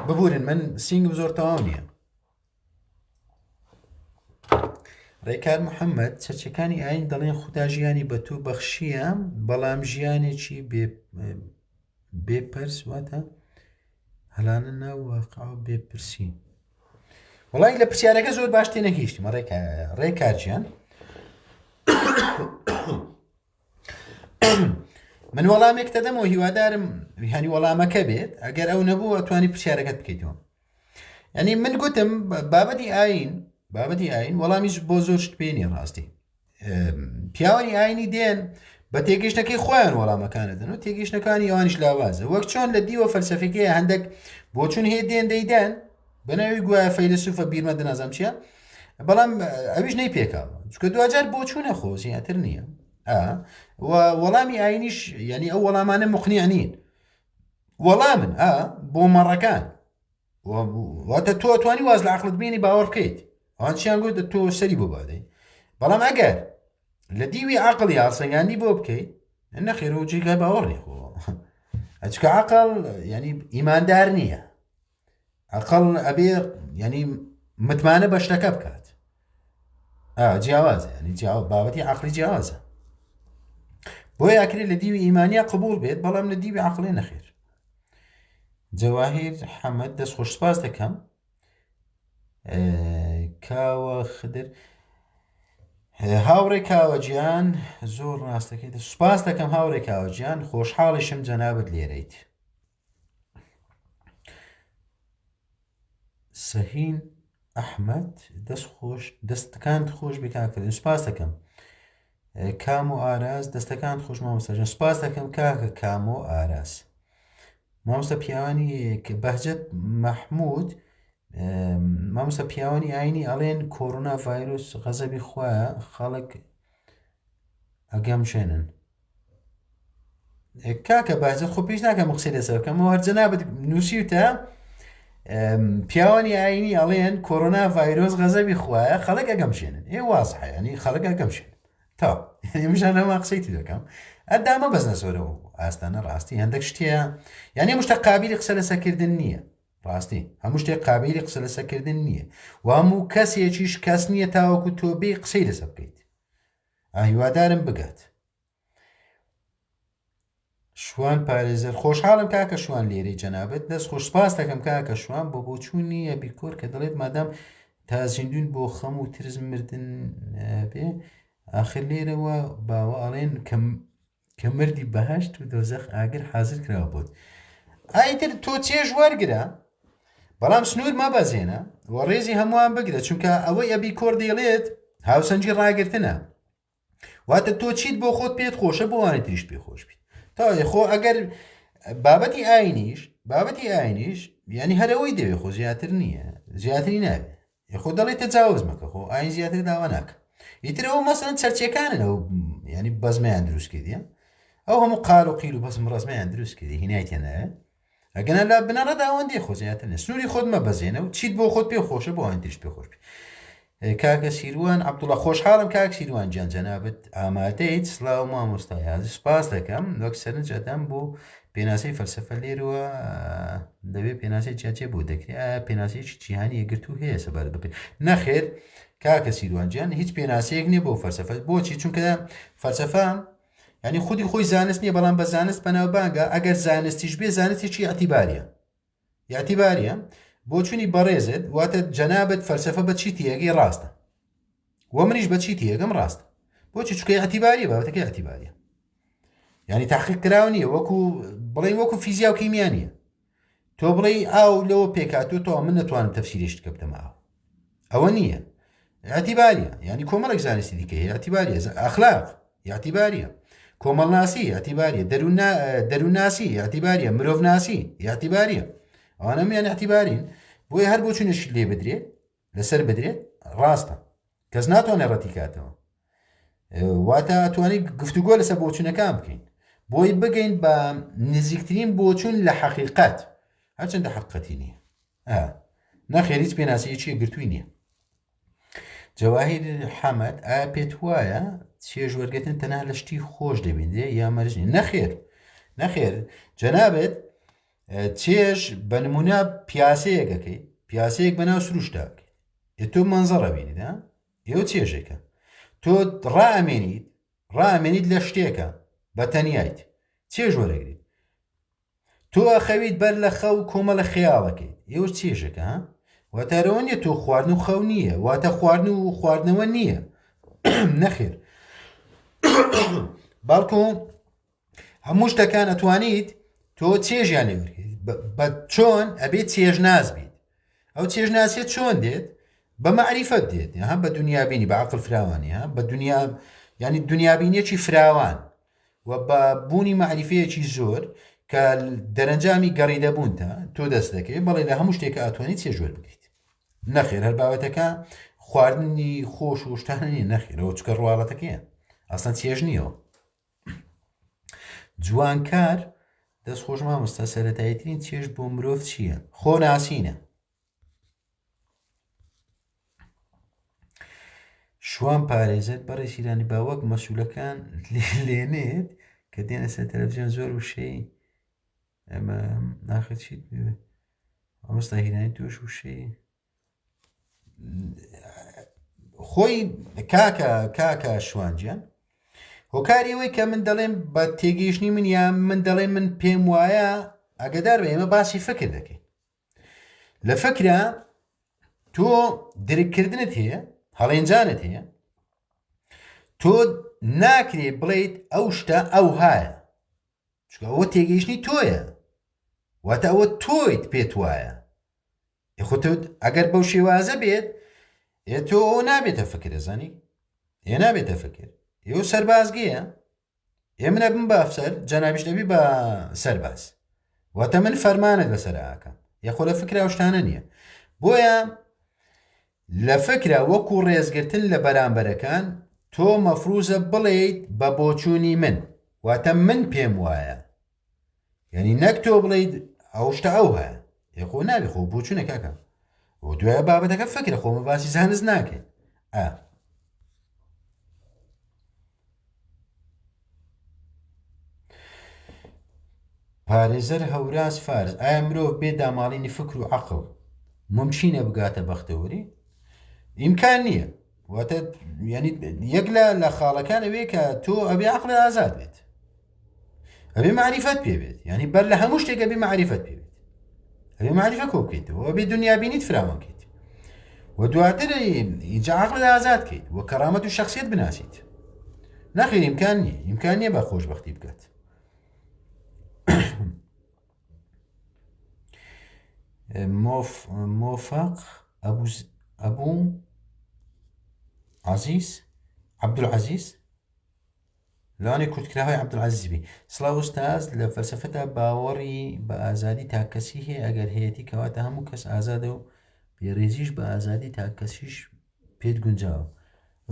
ببورن من سینگم زۆر تەواو نییە. ڕێکار محەممەد چەچەکانی ئاین دەڵێن خودا ژیانی بە تۆ بەخشیە بەڵام ژیانێکی بێ پرس واتە هەلانە ناو واقع و بێ پرسی وڵی لە پرسیارەکە زۆر باش تێنەگەیشتمە ڕێکارجیان من وەڵامێک دەدەمەوە هیوادارم هەنی وەڵامەکە بێت ئەگەر ئەو نەبوو ئەتوانی پرسیارەکەت بکەیتەوە ینی من گوتم بابەتی ئاین بابەتی ئاین وەڵامیش بۆ زۆر شت پێ نیە ڕاستی پیاوانی ئاینی دێن بە تێگەشتەکەی خۆیان وەڵامەکانە دەن و تێگەشتەکانی ئەوانیش لاوازە وەک چۆن لە دیوە فەلسەفەکەی هەندێک بۆچون هەیە دێن دەیدەن بەناوی گوایە فەیلسوفە بیرمەندە نازانم چییە بەڵام ئەویش نەی پێکاوە چکە دوجار بۆچوونە خۆ زیاتر نییە وەڵامی ئاینیش یعنی ئەو وەڵامانە مقنیع نین وەڵامن ئا بۆ مەڕەکان واتە تۆ توانی واز لە عقلت بینی باوەڕ بکەیت ئەوان چیان گوت تۆ سەری بۆ بادەی بەڵام ئەگەر لە دیوی عقلی هەڵسەنگاندی بۆ بکەیت نەخێر و جێگای باوەڕ نیە خۆ ئەچکە عقل ینی ئیماندار نییە عقل ئەبێ ینی متمانە بە شتەکە بکات جیاوازە ینی جیاو بابەتی عقلی جیاوازە بۆیە ئەکرێت لە دیوی ئیمانیا قبول بێت بەڵام لە دیوی عقلی نەخێر جەواهیر حەمەد دەست خۆش سپاس دەکەم کاوە خدر هاوڕێ کاوە گیان زۆر ڕاستەکەی سپاس دەکەم هاوڕێ کاوە گیان خۆشحاڵیشم جەنابت لێرەیت سەهین ئەحمد دەست خۆش دەستەکانت خۆش بێ کاکە سپاس دەکەم کام و ئاراز دەستەکان خۆش مامۆستاژان سپاس دەکەم کاکە کامۆ ئاراز مامۆستا پیاوانی بەهجەت مەحمود مامۆستا پیاوانی ئاینی ئەڵێن کۆرۆنا ڤایرۆس غەزەبی خوایە خەڵک ئەگەمژێنن کاکە بەهجەت خۆ پێش ناکەم قسەی لەسەر بکەم هەر جەنابت نووسیوتە پیاوانی ئاینی ئەڵێن کۆرۆنا ڤایرۆس غەزەبی خوایە خەڵک ئەگەمژێنن ئێ وازحە ینی خەڵک ئەگەمژێنن تا مژانەوە قسەی تر دەکەم ئەدامە بەزنە زۆرەوە ئاستانە ڕاستی هەندێک شتەیە یعنی مشتە قابلی قسە لەسەکردن نییە ڕاستی هەموو شتێک قابلی قسە لەسەکردن نییە و هەموو کەسێکیش کەس نییە تاوەکو تۆ بێ قسەی لەسە بکەیت هیوادارم بگات شوان پارێزەر خۆشحاڵم کاکە شوان لێرەی جەنابت دەست خۆش سپاس دەکەم کاکە شوان بۆ بۆچوونی ئەبیکۆر کە دەڵێت مادام تا زیندون بۆ خەم و ترس مردن بێ ئاخر لێرەوە باوە ئەڵێن کە کە مردی بەهشت و دۆزەخ ئاگر حاضر کراوە بۆت ئایتر تۆ چێژ وەرگرە بەڵام سنوور مەبەزێنە و ڕێزی هەمووان بگرە چونکە ئەوەی ئەبی کۆر دەیڵێت هاوسەنگی ڕاگرتنە واتە تۆ چیت بۆ خۆت پێت خۆشە بۆ وانی تریش پێ خۆش بیت تا خۆ ئەگەر بابەتی ئاینیش بابەتی ئاینیش ینی هەرەوەی دەوێ خۆ زیاتر نییە زیاتری نابێت خۆ دەڵێت تەجاوز مەکە خۆ ئاین زیاتر داوا ناکە ئیتر ئەو مەسەن چەرچەکانن ئەو ینی بەزمیان دروست کردیە ئەو هەموو قال و قیل و بەزم ڕزمیان دروست کردی هینایتیان ناوێت ئەگەنا لە بنەڕەدا ئەوەندەی خۆ زیاتر نیە سنووری خۆت مەبەزێنە و چیت بۆ خۆت پێ خۆشە بۆ ئەوانی تریش پێ خۆش بێ کاکە سیروان عەبدوڵا خۆشحاڵم کاک سیروان گیان جەنابت ئامادەیت سلااو مامۆستا یازی سپاس دەکەم وەک سەرنج ئەدەم بۆ پێناسەی فەلسفە لێرەوە دەبێ پێناسەی جیاجیا بۆ دەکرێت ئایا پێناسەیەکی جیهانی یەکگرتوو هەیە سەبارەت بە پێ نەخێر کاکە سیروان گیان هیچ پێناسەیەک نییە بۆ فەلسفە بۆچی چونکە فەلسفە یعنی خودی خۆی زانست نییە بەڵام بە زانست بەناوبانگە ئەگەر زانستیش بێ زانستێکی ئەتیباریە یاعتیباریە بۆچونی بەڕێزت واتە جەنابەت فەلسفە بە چی تێگەی ڕاستە وە منیش بە چی تێگەم ڕاستە بۆچی چکە ئەتیباریە بابەتەکە ئەتیباریە یعنی تاقیق کراو نییە وەکو بڵێ وەکو فیزیا و کیمیا نییە تۆ بڵێ ئاو لەوە پێکاتۆ تۆ من نەتوانم تەفسیرێشت کە بدەمە ئاو ئەوە نییە اعتیباریە یعنی کۆمەڵێک زانستی دیکە هەیە اعتیباریە ئەخلاق اعتیباریە کۆمەڵناسی اعتیباریە دەروونناسی اعتیباریە مرۆڤناسی اعتیباریە ئەوانە میان اعتیبارین بۆیە هەر بۆچونێکی لێ بدرێت لەسەر بدرێت ڕاستە کەس ناتوانێت ڕەتی کاتەوە واتە توانی گفتوگۆ لەسەر بۆچونەکان بکەین بۆی بگەین بە نزیکترین بۆچون لە حەقیقەت هەرچەندە حەقەتی نییە نەخێر هیچ پێناسەیەکی یەکگرتووی نییە جەواهیر حەمەد ئایا پێت وایە چێژ وەرگتن تەنها لە شتی خۆش دەبیندرێ یا مەرج نییە نەخێر نەخێر جەنابێت چێژ بە نمونە پیاسەیەکەکەی پیاسەیەک بەناو سروشتا بکەیت تۆ مەنزەڕە بینیدا. ئێوە چێژێکە تۆ ڕائەمێنیت ڕائەمێنیت لە شتێکە بە تەنیایت چێژ وەرەگریت تۆ ئەخەویت بەر لە خەو کۆمەڵە خەیاڵەکەیت ئێوە چێژێکە ها واتارەوە نیە تۆ خواردن و خەو نییە واتە خواردن و خواردنەوە نییە نەخێر بەڵکو هەموو شتەکان ئەتوانیت تۆ چێژیان لێ بە چۆن ئەبێ چێژناز بیت ئەو چێژناسیە چۆن دێت بە مەعریفەت دێت ها بە دنیابینی بە عقل فراوانی ها بە دنیا ینی دنیابینیەکی فراوان و بە بوونی مەعریفەیەکی زۆر کە دەرەنجامی گەڕیدەبوونتە تۆ دەست دەکەوێت بەڵێ لە هەموو شتێکە ئەتوانیت چێژ وەربگریت نەخێر هەر بابەتەکە خواردنی خۆش و شتانە نیە نەخێرەوە چکە ڕواڵەتەکەیە ئەسڵەن چێژ نییەوە جوانکار دەست خۆش مامۆستا سەرەتاییترین چێژ بۆ مرۆڤ چییە؟ خۆ ناسینە. شوان پارێزەر بەڕێز هیرانی با وەک مەسولەکان لێنێت کە دێنە سەر تەلەڤزیۆن زۆر وشەی ئەمە ناخە چیت بێ مامۆستا هیرانی تۆش وشەی خۆی کاکە کاکە شوانجیان هۆکاری ئەوەی کە من دەڵێم بە تێگەیشتنی من یا من دەڵێم من پێم وایە ئەگەدار بە ئێمە باسی فکر دەکەین لە فکرە تۆ درککردنت هەیە هەڵێنجانت هەیە تۆ ناکرێ بڵیت ئەو شتە ئەو هاە چونکە ئەوە تێگەیشتنی تۆیە واتە ئەوە تۆیت پێت وایە خۆ تۆ ئەگەر بەو شێوازە بێت ئێ تۆ ئەو نابێتە فکرە زانی ئێ نابێتە فکر ئێوە سەربازگەیە ئێ من ئەبم بە ئەفسەر جەنابیش دەبی بە سەرباز واتە من فەرمانت بەسەر ئاکەم یاخۆ لە فکرا ئەو شتانە نییە بۆیە لە فکرە وەکو ڕێزگرتن لە بەرامبەرەکان تۆ مەفروزە بڵێیت بە بۆچوونی من واتە من پێم وایە یعنی نەک تۆ بڵێیت ئەو شتە ئەو هەیە ئێ خۆ نابێ خۆ بۆچوونە کاکە و دوای بابەتەکە فکرە خۆمە باسی زانست ناکەین ئا پارێزەر هەوراز فارس ئایا مرۆڤ بێ داماڵینی فکر و عەقڵ مومکینە بگاتە بەختەوەری؟ ئیمکان نییە واتە یعنی یەک لە لە خاڵەکان ئەوێ کە تۆ ئەبێ عەقڵ ئازاد بێت ئەبێ معریفەت پێ بێت یعنی بەر لە هەموو شتێک ئەبێ معریفەت پێ بێت ئەبێ معریفە کۆ بکەیتەوە ئەبێ دنیابینیت فراوان کەیت و دواتر ئینجا عەقڵت ئازاد کەیت و کەرامەت و شخصیت بناسیت نەخێر ئیمکان نییە ئیمکان نییە بە خۆشببختی بکات مۆفق ئەبوو عزیز عەبدولعەزیز لەوانەیە کورتکراوەی عەبدولعەزیز بی. سڵاو ئوستاز، لە فەلسەفەدا باوەڕی بە ئازادی تاککەسی هەیە، ئەگەر هەیەتی کەواتە هەموو کەس ئازادە و بێڕێزیش بە ئازادی تاککەسیش پێت گونجاوە.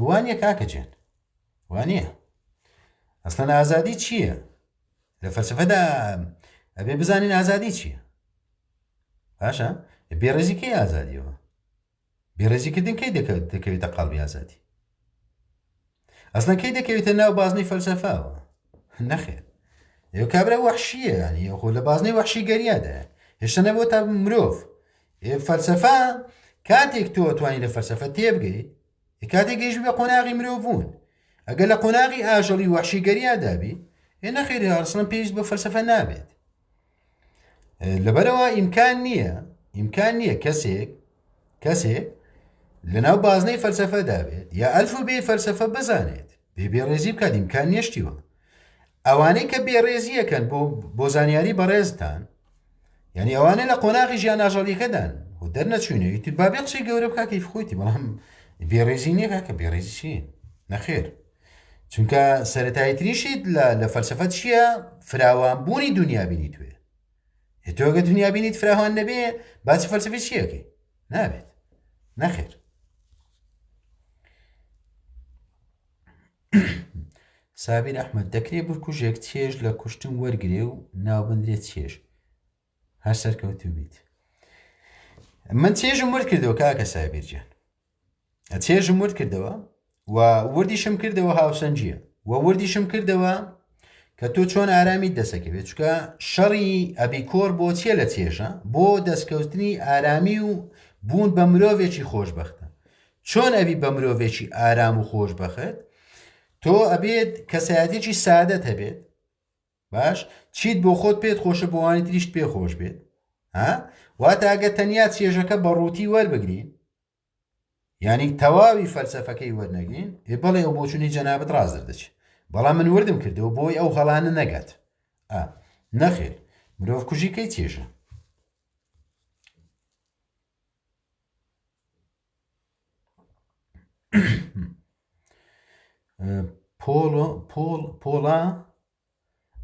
وانیە کاکە جیان. وانیە. ئەسڵەن ئازادی چییە؟ لە فەلسەفەدا ئەبێ بزانین ئازادی چییە؟ باشە بێڕێزی کەی ئازادیەوە؟ بێڕێزیکردن کەی دەکەوێتە قاڵبی ئازادی ئەسڵەن کەی دەکەوێتە ناو بازنەی فەلسەفەوە نەخێر ئێوە کابرا وەحشیە ینی خۆ لە بازنەی وەحشی گەریادایە هێشتا نەبووە تا مرۆڤ فەلسەفە کاتێک تۆ توانی لە فەلسەفە تێبگەیت کاتێک گەیشت بە قۆناغی مرۆڤ بوون ئەگەر لە قۆناغی ئاژەڵی وەحشی گەریادابی ئێ نەخێر ئەسڵەن پێویست بە فەلسەفە نابێت لەبەرەوە ئیمکان نییە ئیمکان نییە کەسێک کەسێک لەناو بازنەی فەلسەفەدا بێت یا ئەلف و بێ فەلسەفە بزانێت بێ بێڕێزی بکات ئیمکان نیشتیوە ئەوانەی کە بێڕێزیەکەن بۆ بۆ زانیاری بەڕێزتان یعنی ئەوانە لە قۆناغی ژیان ئاژەڵیەکەدان و دەرنەچوینە ئیتر با بێ قسەی گەورە بکات کەیف خۆیتی بەڵام بێڕێزی نییە کاکە بێڕێزی چی نەخێر چونکە سەتاییترین شت لە فەلسفە چییە فراوانبوونی دنیابینی توێ تۆگە دنیابینیت فراوان نەبێ باسی فەلسفی چیەکەی نابێت نەخێر سابیر ئەحمد دەکرێ بکوژێک چێژ لە کوشتن وەرگێ و ناوبندرێت چێژ هەر سەرکەوتوو بیت من چێژم ورد کردەوە کاکە سابیر گیان چێژم ورد کردەوە و وردیشم کردەوە هاوسەنگیە و وردیشم کردەوە کە تۆ چۆن ئارامی دەسەکەوێت چکە شەڕی ئەبیکۆر بۆ چیە لە چێژە بۆ دەستکەوتنی ئارامی و بوون بە مرۆڤێکی خۆشببختە. چۆن ئەبی بە مرۆڤێکی ئارام و خۆشبەخت؟ تۆ ئەبێت کەسایەتێکی سادەت هەبێت باش چیت بۆ خۆت پێت خۆشە بۆوانی تریشت پێ خۆش بێت ها واتە ئەگە تەنیا چێژەکە بە ڕووتی وەربگرین یانی تەواوی فەلسەفەکەی وەرنەگرین ئێ بەڵێ ئەو بۆچونەی جەنابت ڕاست دەردەچێت بەڵام من وردم کردەوە بۆی ئەو هەڵانە نەگات ئا نەخێر مرۆڤ کوژی کەی چێژە پۆڵۆ پۆڵ پۆڵا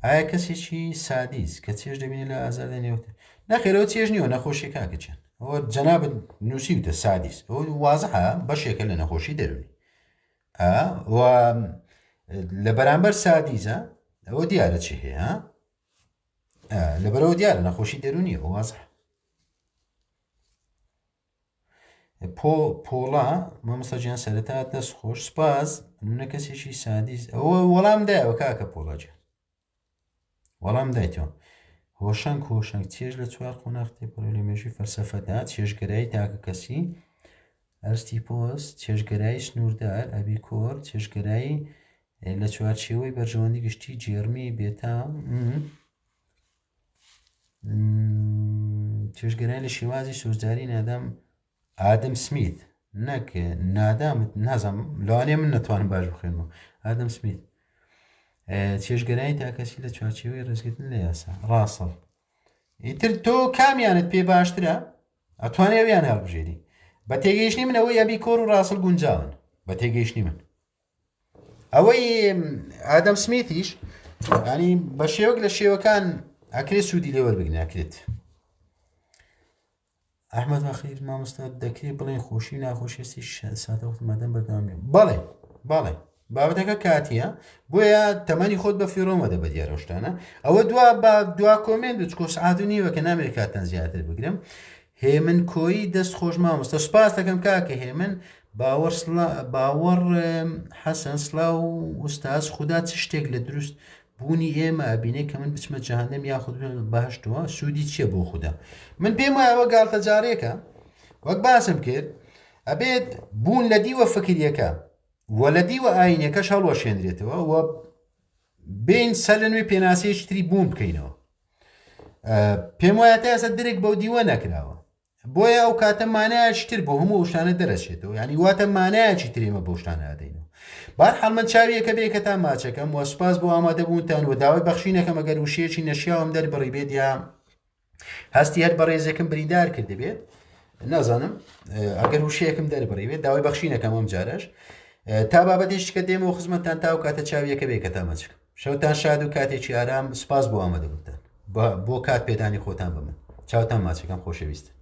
ئایا کەسێکی سادیس کە چێژ دەبینێت لە ئازاردانی ئەوتر نەخێرەوە چێژ نیوە نەخۆشی کاکە چێن ئەوە جەنابت نووسیوتە سادیس ئەو وازحە بەشێکە لە نەخۆشی دەروونی و لە بەرامبەر سادیزە ئەوە دیارە چی هەیە لەبەرەوە دیارە نەخۆشی دەروونی وازح پۆ پۆڵا مامۆستا گیان سەرەتا دەست خۆش سپاس نمونە کەسێکی سادیس ئەوە وەڵام دایەوە کاکە پۆڵا گیان وەڵام دایتەوە هۆشەنگ هۆشەنگ چێژ لە چوار قۆناغ تێپەڕی لە مێژووی فەلسەفەدا چێژگەرایی تاکە کەسی ئەرستیپۆس چێژگەرایی سنووردار ئەبیکۆر چێژگەرایی لە چوارچێوەی بەرژەوەندی گشتی جێرمی بێتا چێژگەرای لە شێوازی سۆزداری نادام ئادەم سمیت نەک نادامت نازم لەوانەیە من نەتوانم باش بخوێنمەوە ئادەم سمیت چێژگەرای تاکەسی لە چوارچێوەی ڕێزگرتن لە یاسا ڕاستە ئیتر تۆ کامیانت پێ باشترە ئەتوانێ ئەویان هەڵبژێری بە تێگەیشتنی من ئەوەی ئەبی کۆر و ڕاستل گونجاون بە تێگەیشتنی من ئەوەی ئادەم سمیتیش ینی بە شێوەک لە شێوەکان ئەکرێت سوودی لێ وەربگرین ئەکرێت ئەحمد فەخیر مامۆستا دەکرێت بڵێن خۆشی و ناخۆشیستی ساتەوەخت مادەم بەردەوام بێ بەڵێ بەڵێ بابەتەکە کاتیە بۆیە تەمەنی خۆت بە فیڕۆمە دە بە دیارە شتانە ئەوە دوا بە دوا کۆمێنت بچکۆ سعات و نیوە کە نامێت کاتتان زیاتر بگرم هێمن کۆیی دەست خۆش مامۆستا سوپاس دەکەم کاکە هێمن باوەڕ باوەڕ حەسەن سلااو ئوستاز خودا چ شتێک لە دروست بوونی ئێمە ئەبینێ کە من بچمە جەهەنەم یاخود بەهشتەوە سوودی چییە بۆ خودا من پێم وایەوە گاڵتەجارێکە وەک باسم کرد ئەبێت بوون لە دیوە فکریەکە و لە دیوە ئاینەکەش هەڵوەشێنرێتەوە و بین سەر لە نوێ پێناسەیەکی تری بوون بکەینەوە پێم وایە تا ئێستا درک بەو دیوە نەکراوە بۆیە ئەو کاتە مانایەکی تر بۆ هەموو ئەو شتانە دەرەچێتەوە یعنی واتە مانایەکی ترێمە بەو شتانە ئەدەینەوە بارحاڵ من چاویەکە بێ کە تا ماچەکەم وە سوپاس بۆ ئامادەبوونتان و داوای بەخشینەکەم ئەگەر وشەیەکی نەشیاوم دەربڕی بێت یا هەستی هەر بەڕێزێکم بریندار کردبێت نازانم ئەگەر وشەیەکم دەربڕی بێت داوای بەخشینەکەم ئەم جارەش تا بابەتێکی کە دێمەوە خزمەتتان تا و کاتە چاویەکە بێ کە تا ماچەکەم شەوتان شاد و کاتێکی ئارام سپاس بۆ ئامادەبوونتان بۆ کات پێدانی خۆتان بە من چاوتان ماچەکەم خۆشەویستن.